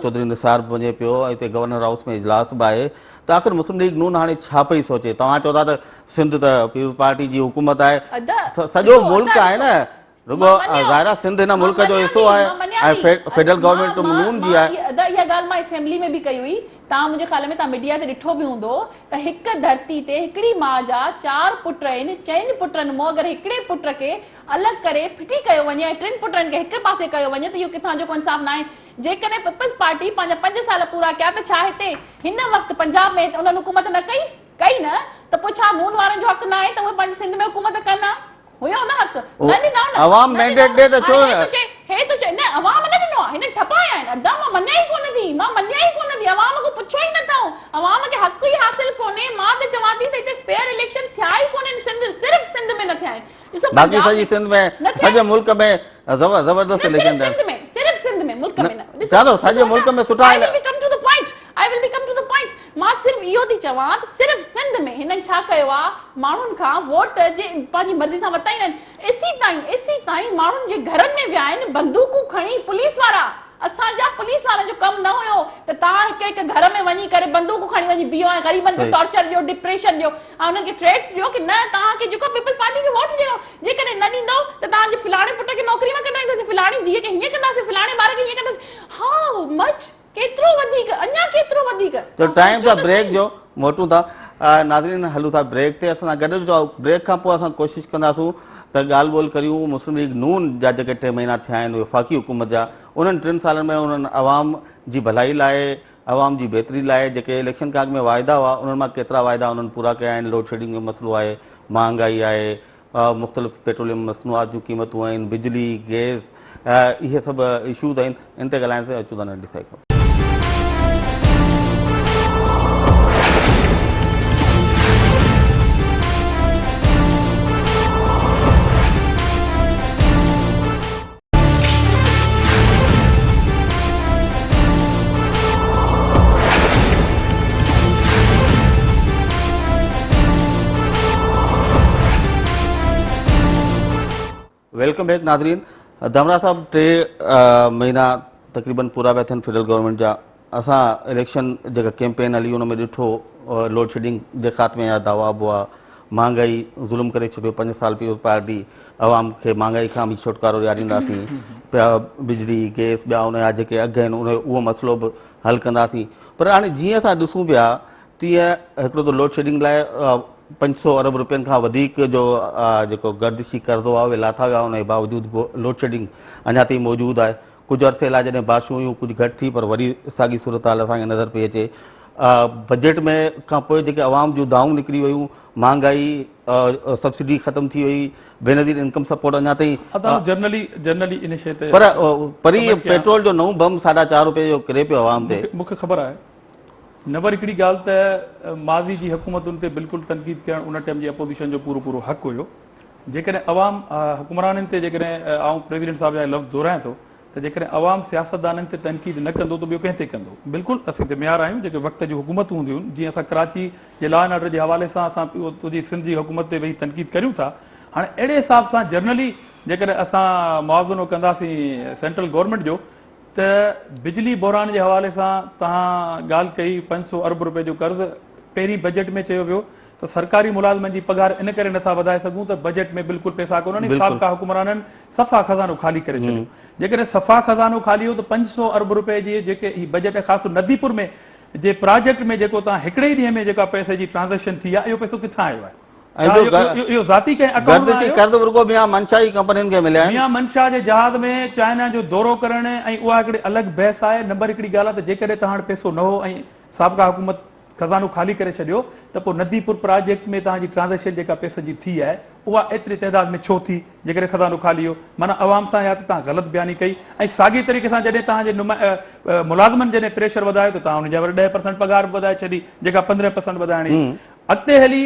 چوڌري نثار به وڃي پيو ۽ اتي گورنر هائوس ۾ اجلاس به آهي ته آخر مسلم ليگ نون هاڻي ڇا پئي سوچي توهان چئو ٿا ته سنڌ ته پيپلز پارٽي جي حڪومت آهي سڄو ملڪ آهي نه رڳو ظاهر آهي سنڌ هن ملڪ جو حصو آهي ۽ فيڊرل گورنمينٽ نون جي آهي. ادا اها ڳالهه مان اسيمبلي ۾ به ڪئي هئي توهان منهنجي خيال ۾ توهان ميڊيا تي ڏٺو به هوندو ته هڪ ڌرتي تي هڪڙي ماء جا چار پٽ آهن چئن پٽن مون اگر هڪڙي پٽ کي الڳ ڪري ڦٽي ڪيو وڃي ۽ ٽن پٽن کي هڪ پاسي ڪيو وڃي ته اهو ڪٿان جو ڪو انصاف ناهي جيڪڏهن پيپلز پارٽي پنهنجا پنج سال پورا ڪيا ته ڇا هتي هن وقت پنجاب ۾ انهن حڪومت نه ڪئي ڪئي نه ته پوء ڇا نون وارن جو حق ناهي ته اهي پنهنجي سنڌ ۾ حڪومت ڪن ها هيو نه حق نه ڏنائون نه عوام مينڊيٽ ڏي ته ڇو نه هي هي ٿو چئي نه عوام نه ڏنو آ هنن ٺپايا آهن ادا مان مڃيان ئي ڪونه ٿي مان مڃيان ئي ڪونه ٿي عوام کان پڇيو ئي نه اٿئون عوام کي حق ئي حاصل ڪونهي مان ته چوان ٿي ته هتي فيئر اليڪشن ٿيا ئي ڪونهن سنڌ صرف سنڌ ۾ نه ٿيا آهن ڏسو باقي سڄي سنڌ ۾ سڄي ملڪ ۾ زبردست اليڪشن ٿيا سنڌ ۾ صرف سنڌ ۾ ملڪ ۾ نه ڏسو سڄي ملڪ ۾ سٺا I will be come to the point I will be come to the point مان صرف اهو ٿي چوان ته صرف سنڌ ۾ هنن ڇا ڪيو آ ماڻهن کان ووٽ جي پنهنجي مرضي سان ورتا ئي ناهن ايسيتائين ايسيتائين ماڻهن جي گهرن ۾ ويا آهن بندوقون کڻي پوليس وارا اسان جا پوليس وارن جو ڪم نه هيو ته توهان هڪ هڪ گهر ۾ وڃي ڪري بندوقون کڻي وڃي بيهو ۽ غريبن کي ٽارچر ڏيو ڊپريشن ڏيو ۽ انهن کي ٿريٽس ڏيو ڪي نه توهان کي جيڪو پيپلز پارٽي کي ووٽ ڏيڻو جيڪڏهن نه ڏيندؤ ته توهان جي فلاڻي پٽ کي نوڪري مان ڪڍائينداسين فلاڻي ڌيء کي هيئن ڪنداسين فلاڻي ٻار کي هيئن ڪنداسين how much ڪيترو وڌيڪ اڃا ڪيترو وڌيڪ تو ٽائيم ٿيو بريڪ جو موٽون ٿا ناظرين هلون ٿا بريڪ تي اسان سان گڏ رهجو بريڪ کان پوء اسان ڪوشش ڪنداسون ته ڳالهه ٻولهه ڪريون مسلم ليگ نون جا جيڪي ٽي مهينا ٿيا آهن وفاقي حڪومت جا انهن ٽن سالن ۾ انهن عوام جي ڀلائي لاء عوام جي بهتري لاء جيڪي اليڪشن کان اڳ ۾ واعدا هئا انهن مان ڪيترا واعدا انهن پورا ڪيا آهن لوڊ شيڊنگ جو مسئلو آهي مهانگائي آهي مختلف پيٽروليم مصنوعات جون قيمتون آهن، بجلي، گئس اهي سڀ اشوز آهن ان تي ڳالهائينداسين اچو ٿا ننڍي سائي کان. Welcome back ناظرين ڌمرا صاحب ٽي مهينا تقريبن پورا پيا ٿين فيڊرل گورنمينٽ جا اسان اليڪشن جيڪا ڪيمپين هلي ان ۾ ڏٺو لوڊ شيڊنگ جي خاتمي جا دعويٰ به هئا مهانگائي ظلم ڪري ڇڏيو پنج سال پيپلز پارٽي عوام کي مهانگائي کان به ڇوٽڪارو ڏيارينداسين پيا بجلي گئس ٻيا ان جا جيڪي اگهه آهن ان اهو مسئلو به حل ڪنداسين پر هاڻي جيئن اسان ڏسون پيا تيئن هڪڙو ته لوڊ شيڊنگ لاء 500 ارب روپين کان وڌيڪ جو جيڪو گردشي قرضو آهي اهي لاٿا ويا ان جي باوجود لوڊ شيڊنگ اڃا تائين موجود آهي ڪجهه عرصي لاء جڏهن بارشون هيون ڪجهه گهٽ ٿي پر وري ساڳي صورتحال اسان کي نظر پئي اچي. بجيٽ ۾ کان پوء جيڪي عوام جون دانهون نڪري ويون، مهانگائي، سبسڊي ختم ٿي وئي، بينظير انڪم سپورٽ اڃا تائين ادا جنرلي جنرلي ان شيء تي پر پري پيٽرول جو نئون بم ساڍا چار روپيه جو ڪري پيو عوام تي. مون کي خبر آهي نمبر هڪڙي ڳالهه ته ماضي جي حڪومتن تي بلڪل تنقيد ڪرڻ ان ٽيم جي اپوزيشن جو پورو پورو حق هيو. جيڪڏهن عوام حڪمرانن تي جيڪڏهن آئون پريزيڊنٽ صاحب جا لفظ دهرايان ٿو ته جيڪڏهن عوام سياستدانن تي تنقيد نه ڪندو ته ٻيو ڪنهن تي ڪندو؟ بلڪل اسين ذميوار آهيون جيڪي وقت جون حڪومتون هونديون آهن جيئن اسان ڪراچي جي لا اينڊ آرڊر جي حوالي سان اسان اتي جي سنڌ جي حڪومت تي ويهي تنقيد ڪريون ٿا هاڻي اهڙي حساب سان جنرلي جيڪڏهن اسان موازنو ڪنداسين سينٽرل گورنمينٽ جو ته بجلي بحران جي حوالي سان توهان ڳالهه ڪئي 500 ارب روپيه جو قرض پهرين بجيٽ ۾ چيو ويو ته سرڪاري ملازمن جي پگهار ان ڪري نٿا وڌائي سگهون ته بجيٽ ۾ بلڪل پئسا ڪونهن ۽ سابقا حڪمرانن صفا خزانو خالي ڪري ڇڏيو جيڪڏهن صفا خزانو خالي هو ته 500 ارب روپيه جي جيڪي هي بجيٽ خاص نديپور ۾ جي پراجيڪٽ ۾ جيڪو توهان هڪڙي ئي ڏينهن ۾ جيڪا پئسي جي ٽرانزيڪشن ٿي آهي اهو پئسو ڪٿان آيو آهي؟ ۽ ڇا ٻيو اهو ذاتي ڪنهن اڪائونٽ مان گردشي آيو؟ قرض به رڳو ميان منشا جي ڪمپنين کي مليا آهن. ميان منشا جي جهاز ۾ چائنا جو دورو ڪرڻ ۽ اها هڪڙي الڳ بحث آهي. نمبر هڪڙي ڳالهه آهي ته جيڪڏهن توهان وٽ پئسو نه هو ۽ سابقه حڪومت خزانو خالي ڪري ڇڏيو ته پوء ندي پور پراجيڪٽ ۾ توهان جي ٽرانزيڪشن جيڪا پئسن جي ٿي آهي اها ايتري تعداد ۾ ڇو ٿي جيڪڏهن خزانو خالي هو؟ معنيٰ عوام سان يا ته توهان غلط بياني ڪئي ۽ ساڳئي طريقي سان جڏهن توهان جي ملازمن جڏهن پريشر وڌايو ته توهان انهن جا وري 10% پگهار به وڌائي ڇڏي جيڪا 15% وڌائڻي هئي. اڳتي هلي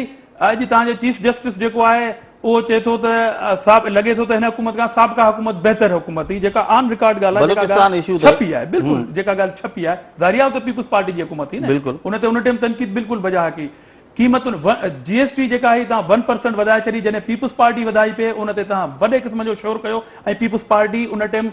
اڄ توهان جو چيف جسٽس جيڪو آهي اهو چئي ٿو ته صاحب لڳي ٿو ته هن حڪومت کان سابقه حڪومت بهتر حڪومت هئي جيڪا آن رڪارڊ ڳالهه آهي جيڪا ڳالهه ڇپي آهي بلڪل جيڪا ڳالهه ڇپي آهي ظاهري آهي ته پيپلز پارٽي جي حڪومت هئي نه ان تي ان ٽيم تنقيد بلڪل بجا ڪئي قيمتن جي ايس ٽي جيڪا آهي توهان 1% وڌائي ڇڏي جڏهن پيپلز پارٽي وڌائي پئي ان تي توهان وڏي قسم جو شور ڪيو ۽ پيپلز پارٽي ان ٽيم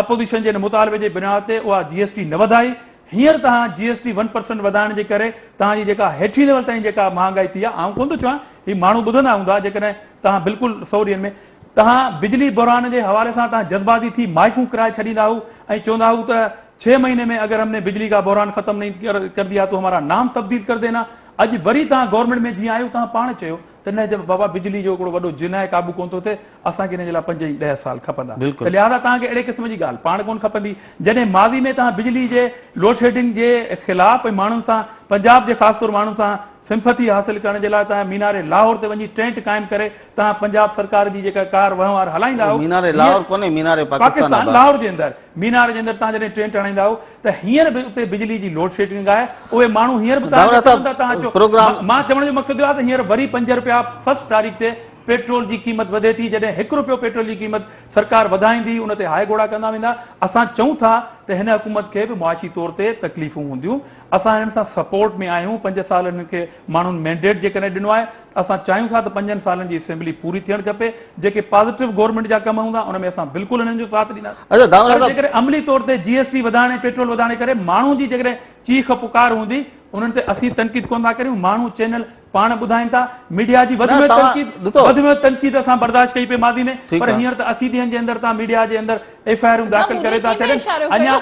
اپوزيشن جي مطالبي جي بنياد تي اها جي ايس ٽي نه وڌائي هينئر توهان جي ايس ٽي 1% وڌائڻ جي ڪري توهان جي جيڪا هيٺين ليول تائين جيڪا مهانگائي ٿي آهي آئون ڪونه ٿو چوان هي ماڻهو ٻڌندا هوندا جيڪڏهن توهان بلڪل 100 ڏينهن ۾ توهان بجلي بحران جي حوالي سان توهان جذباتي ٿي مائيڪون ڪرائي ڇڏيندا هو ۽ چوندا هو ته 6 مهيني ۾ اگر هم ني بجلي ڪا بحران ختم نهين ڪر ديا تو همارا نام تبديل ڪر دينا اڄ وري توهان گورنمينٽ ۾ جيئن آيو توهان پاڻ چيو ته نه جب بابا بجلي جو هڪڙو وڏو جن آهي قابو ڪونه ٿو ٿئي اسان کي ان جي لاء 5 ۽ 10 سال کپندا ته لهٰذا توهان کي اهڙي قسم جي ڳالهه پاڻ ڪونه کپندي جڏهن ماضي ۾ توهان بجلي جي لوڊشيڊنگ جي خلاف ۽ ماڻهن سان پنجاب جي خاص طور ماڻهن سان سمپٿي حاصل ڪرڻ جي لاء توهان مينار لاهور تي وڃي ٽينٽ قائم ڪري توهان پنجاب سرڪار جي جيڪا ڪار وهنوار هلائيندا هئو مينار لاهور ڪونهي مينار پاڪستان لاهور جي اندر مينار جي اندر توهان جڏهن ٽينٽ هڻائيندا آهيو ته هينئر به اتي بجلي جي لوڊ شيڊنگ آهي اهي ماڻهو هينئر به توهان کي چون ٿا توهان اچو مان چوڻ جو مقصد اهو آهي ته هينئر وري 5 رپيا فرسٽ تاريخ تي پيٽرول جي قيمت وڌي ٿي جڏهن 1 رپيو پيٽرول جي قيمت سرڪار وڌائيندي ان تي هاء گهوڙا ڪندا ويندا اسان چئون ٿا ته هن حڪومت کي به معاشي طور تي تڪليفون هونديون اسان هنن سان سپورٽ ۾ آهيون 5 سال هنن کي ماڻهن مينڊيٽ جيڪڏهن ڏنو آهي ته اسان چاهيون ٿا ته پنجن سالن جي اسيمبلي پوري ٿيڻ کپي جيڪي پازيٽو گورنمينٽ جا ڪم هوندا ان ۾ اسان بلڪل انهن جو ساٿ ڏينداسين پر جيڪڏهن عملي طور تي جي ايس ٽي وڌائڻ ۽ پيٽرول وڌائڻ جي ڪري ماڻهن جي جيڪڏهن چيخ پڪار هوندي انهن تي اسين تنقيد ڪونه ٿا ڪريون ماڻهو چينل پاڻ ٻڌائين ٿا ميڊيا جي وڌ ۾ تنقيد وڌ ۾ تنقيد اسان برداشت ڪئي پئي ماضي ۾ پر هينئر ته 80 ڏينهن جي اندر تان ميڊيا جي اندر ايف I آرون داخل ڪري ٿا ڇڏين اڃا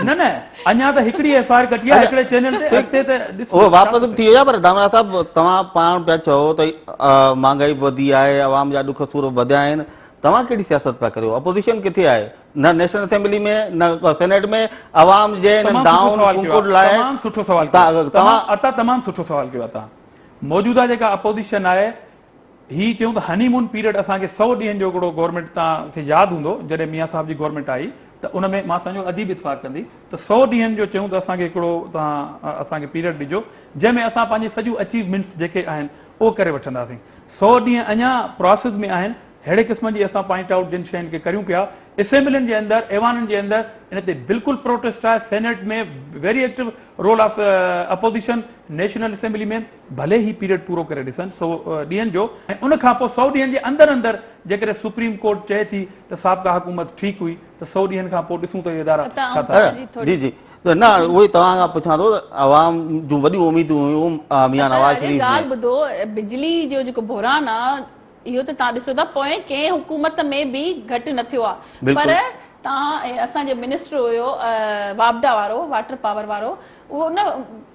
نه نه اڃا ته هڪڙي ايف I R ڪٽي آهي هڪڙي چينل تي اڳتي ته ڏس اهو واپس به ٿي ويو پر دامرا صاحب توهان پاڻ پيا چئو ته مهانگائي به وڌي آهي عوام جا ڏک سور به وڌيا آهن توهان ڪهڙي سياست پيا ڪريو اپوزيشن ڪٿي آهي نه نيشنل اسيمبلي ۾ نه سينيٽ ۾ عوام جي انهن دانهن ڪنڪڙ لاء تمام سٺو سوال ڪيو توهان عطا تمام سٺو سوال ڪيو عطا موجوده جيڪا اپوزيشن آهي هي چيون ته هني مون پيريڊ اسان کي 100 ڏينهن جو هڪڙو گورنمينٽ تان کي ياد هوندو جڏهن ميان صاحب جي گورنمينٽ آئي ته ان ۾ مان سمجهو اديب اتفاق ڪندي ته 100 ڏينهن جو چيون ته اسان کي هڪڙو تان اسان کي پيريڊ ڏجو جنهن ۾ اسان پنهنجي سڄيون اچيومينٽس جيڪي آهن اهو ڪري وٺنداسين 100 ڏينهن اڃا پراسيس ۾ آهن ههڙي قسم جي اسان پوائنٽ آئوٽ جن شين کي ڪريون پيا اسيمبلين جي اندر ايوانن جي اندر ان تي بلڪل پروٽيسٽ آهي senate ۾ very active role of opposition national assembly ۾ ڀلي هي پيريڊ پورو ڪري ڏسن 100 ڏينهن جو ۽ ان کان پوء 100 ڏينهن جي اندر اندر جيڪڏهن سپريم ڪورٽ چئي ٿي ته سابقه حڪومت ٺيڪ هئي ته 100 ڏينهن کان پوء ڏسون ته اهي ادارا ڇا ٿا ڪن. جي جي نه اهو ئي توهان کان پڇان ٿو ته عوام جون وڏيون اميدون هيون ميان نواز شريف ۾. ڳالهه ٻڌو بجلي جو جيڪو بحران آ اهو ته توهان ڏسو ٿا پوئين ڪنهن حڪومت ۾ به گهٽ نه ٿيو آ پر توهان اسان جو منسٽر هيو واپڊا وارو واٽر پاور وارو اهو نه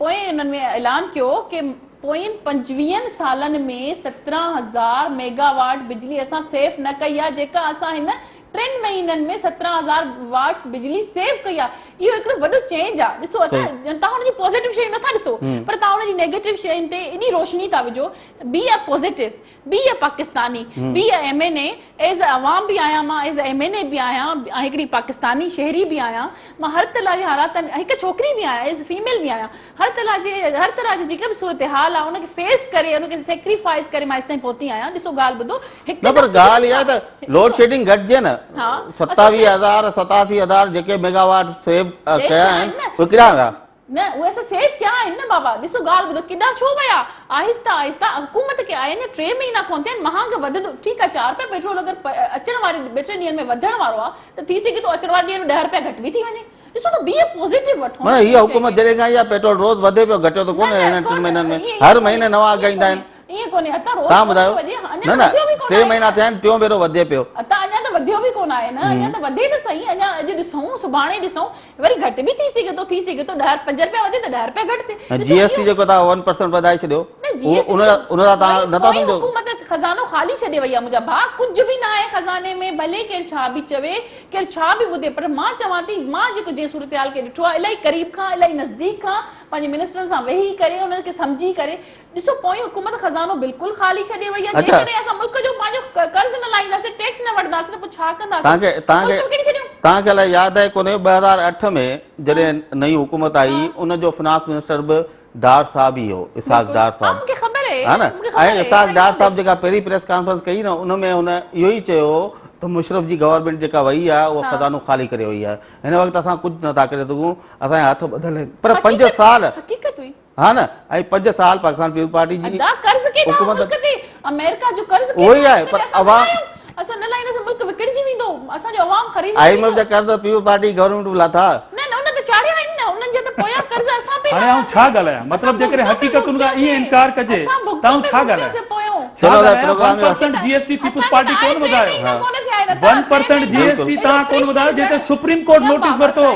پوئين انهن ۾ اعلان ڪيو ڪي پوئين پنجويهن سالن ۾ 17,000 ميگا واٽ بجلي اسان سيف نه ڪئي آ جيڪا اسان هن ٽن مهينن ۾ 17,000 واٽس بجلي سيو ڪئي آ اهو هڪڙو وڏو چينج آ ڏسو اسان توهان ان جي پازيٽو شيون نٿا ڏسو پر توهان ان جي نيگيٽو شين تي ايڏي روشني ٿا وجهو be a positive be a Pakistani be a M N A as a عوام به آهيان مان ايز ايم اين اي به آهيان ۽ هڪڙي پاڪستاني شهري به آهيان مان هر طرح جي حالاتن هڪ ڇوڪري به آهيان ايز فيميل به آهيان هر طرح جي هر طرح جي جيڪا به صورتحال آهي ان کي فيس ڪري ان کي سيڪريفائس ڪري مان هيستائين پهتي آهيان ڏسو ڳالهه ٻڌو هڪ نه پر ڳالهه اها ته لوڊ شيڊنگ گهٽجي نه 27000 87000 جيڪي ميگاواٽ سيو ڪيا آهن اهي ڪيڏانهن ويا نه اهي اسان سيو ڪيا آهن نه بابا ڏسو ڳالهه ٻڌو ڪيڏانهن ڇو ويا آهسته آهسته حڪومت کي آئي اڃا ٽي مهينا ڪونه ٿيا آهن مهانگ وڌندو ٺيڪ آهي چار رپيا پيٽرول اگر اچڻ واري ٻه ٽي ڏينهن ۾ وڌڻ وارو آهي ته ٿي سگهي ٿو اچڻ واري ڏينهن ۾ ڏهه رپيا گهٽ به ٿي وڃي ڏسو ته بي پازيٽو وٺو معنيٰ هيء حڪومت جڏهن کان آئي آهي پيٽرول روز وڌي پيو گهٽيو ته ڪونه هنن ٽن مهينن ۾ هر مهيني نوان اگهه ايندا آهن ائين ڪونهي اتا روز توهان ٻڌايو نه نه ٽي مهينا ٿيا آهن ٽيون ڀيرو وڌي پيو اتا اڃا ته وڌيو به ڪونه آهي نه اڃا ته وڌي ته صحيح اڃا اڄ ڏسون سڀاڻي ڏسون وري گهٽ به ٿي سگهي ٿو ٿي سگهي ٿو 10 5 رپيا وڌي ته 10 رپيا گهٽ ٿئي. ۽ جي ايس ٽي جيڪو توهان 1% وڌائي ڇڏيو اهو ان سان توهان نٿا سمجهو. حڪومت خزانو خالي ڇڏي وئي آهي منهنجا ڀاء ڪجهه به ناهي خزاني ۾ ڀلي ڪير ڇا به چوي ڪير ڇا به ٻڌي پر مان چوان ٿي مان جيڪو جنهن صورتحال کي ڏٺو آهي الاهي قريب کان الاهي نزديڪ کان پنهنجي منسٽرن سان ويهي ڪري انهن کي سمجهي ڪري ڏسو پوئين حڪومت خزانو بلڪل خالي ڇڏي وئي آهي جيڪڏهن اسان ملڪ جو پنهنجو قرض نه لاهينداسين ٽيڪس نه وٺنداسين ته پوء ڇا ڪنداسين ملڪ وڪڻي ڇڏيون. توهان کي الائي ياد آهي ڪونهي 2008 ۾ جڏهن نئين حڪومت آئي ان جو فنانس منسٽر به ڊار صاحب ئي هو اسحاق ڊار صاحب ها نه ۽ اسحاق ڊار صاحب جيڪا پهرين پريس ڪانفرنس ڪئي نه ان ۾ هن اهو ئي چيو ته مشرف جي گورنمينٽ جيڪا وئي آهي اها خزانو خالي ڪري وئي آهي هن وقت اسان ڪجهه نٿا ڪري سگهون اسان جا هٿ ٻڌل آهن پر 5 سال حقيقت هئي ها نه ۽ 5 سال پاڪستان پيپلز پارٽي جي ادا قرض ڪيڏا حڪومت ملڪ تي آمريڪا جو قرض اهو ئي آهي پر عوام اسان نه لاهينداسين ملڪ وڪڙجي ويندو اسان جو عوام خريد I M F جا قرض پيپلز پارٽي گورنمينٽ به لاٿا. نه نه ان ته چاڙهيا آهن نه انهن جا ته پويان قرض اسان پئي هاڻي آئون ڇا ڳالهايان مطلب جيڪڏهن حقيقتن کان ائين انڪار ڪجي ته آئون ڇا ڳالهايان ڇا ڳالهايان 1% G S T peoples party ڪونه وڌايو 1% جي ايس ٽي توهان ڪونه وڌايو جنهن تي سپريم ڪورٽ نوٽيس ورتو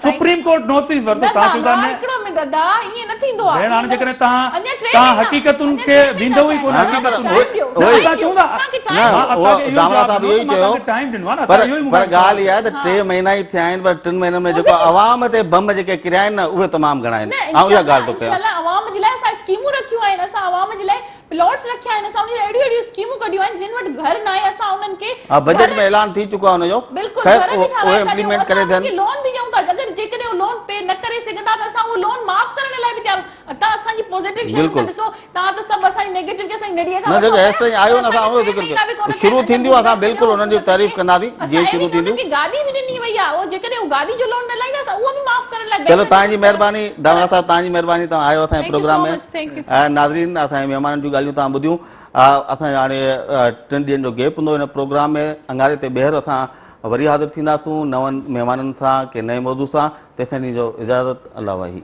سپريم ڪورٽ نوٽيس ورتو توهان چئو ٿا نه ڀيڻ هاڻي جيڪڏهن توهان توهان حقيقتن کي ويندؤ ئي ڪونه حقيقتن نه اسان چئون ٿا مان عطا کي اهو جواب ڏنو ته مان توهان کي ٽائيم ڏنو آهي نه عطا اهو ئي مون پر کان ڳالهه اها آهي ته 3 مهينا ئي ٿيا آهن پر 3 مهينن ۾ جيڪو عوام تي بم جيڪي ڪريا آهن نه اهي تمام گهڻا آهن آئون اها ڳالهه ٿو ڪيان. انشاء الله عوام جي لاء اسان اسڪيمون رکيون آهن اسان عوام جي لاء پلاٽس رکيا آهن اسان انهن جي لاء اهڙيون اهڙيون اسڪيمون ڪڍيون آهن جن وٽ گهر ناهي اسان انهن کي ها بجيٽ ۾ اعلان ٿي چڪو آهي ان جو بلڪل خير گهر به اهو ٺاراهي ٿا ڏيون امپليمينٽ اسان ڪري انهن ٿين کي لون به ڏيون ٿا اگر جيڪڏهن اهو لون پي نه ڪري سگهندا ته اسان اهو لون معاف ڪرڻ لاء به تيار آهيون توهان اسان جي پازيٽو شيون ته بلڪل ڏسو توهان ته سڀ اسان جي نيگيٽو کي اسان جي نڙيء کان نه وٺو جيڪو پيا هيستائين آيو پر نه اسان اسان کي ان جو ٽي ذڪر مهينا به ڪيو ڪونه ٿيا شروع آهن اڃا ٿينديون اسان گذريل بلڪل انهن جي حڪومت تعريف کي ڪنداسين اسان جيئن اهڙي شروع نه انهن ٿينديون کي گاڏي به ڏني وئي آهي اهو جيڪڏهن هو گاڏي جو لون نه لاهيندا اسان اهو به معاف ڪرڻ لاء چلو بينڪن توهان جي کي مهرباني دامرا صاحب توهان جي مهرباني توهان آيو اسان جي thank you programme so ۾ much thank you ناظرين اسان جي مهمانن جون ڳالهيون توهان ٻڌيون اسان جو هاڻي ٽن ڏينهن جو گيپ هوندو هن پروگرام ۾ اڱاري تي ٻيهر اسان وري حاضر ٿينداسون نون مهمانن سان ڪنهن نئين موضوع سان تيسين ڏينهن جو اجازت الله واهي.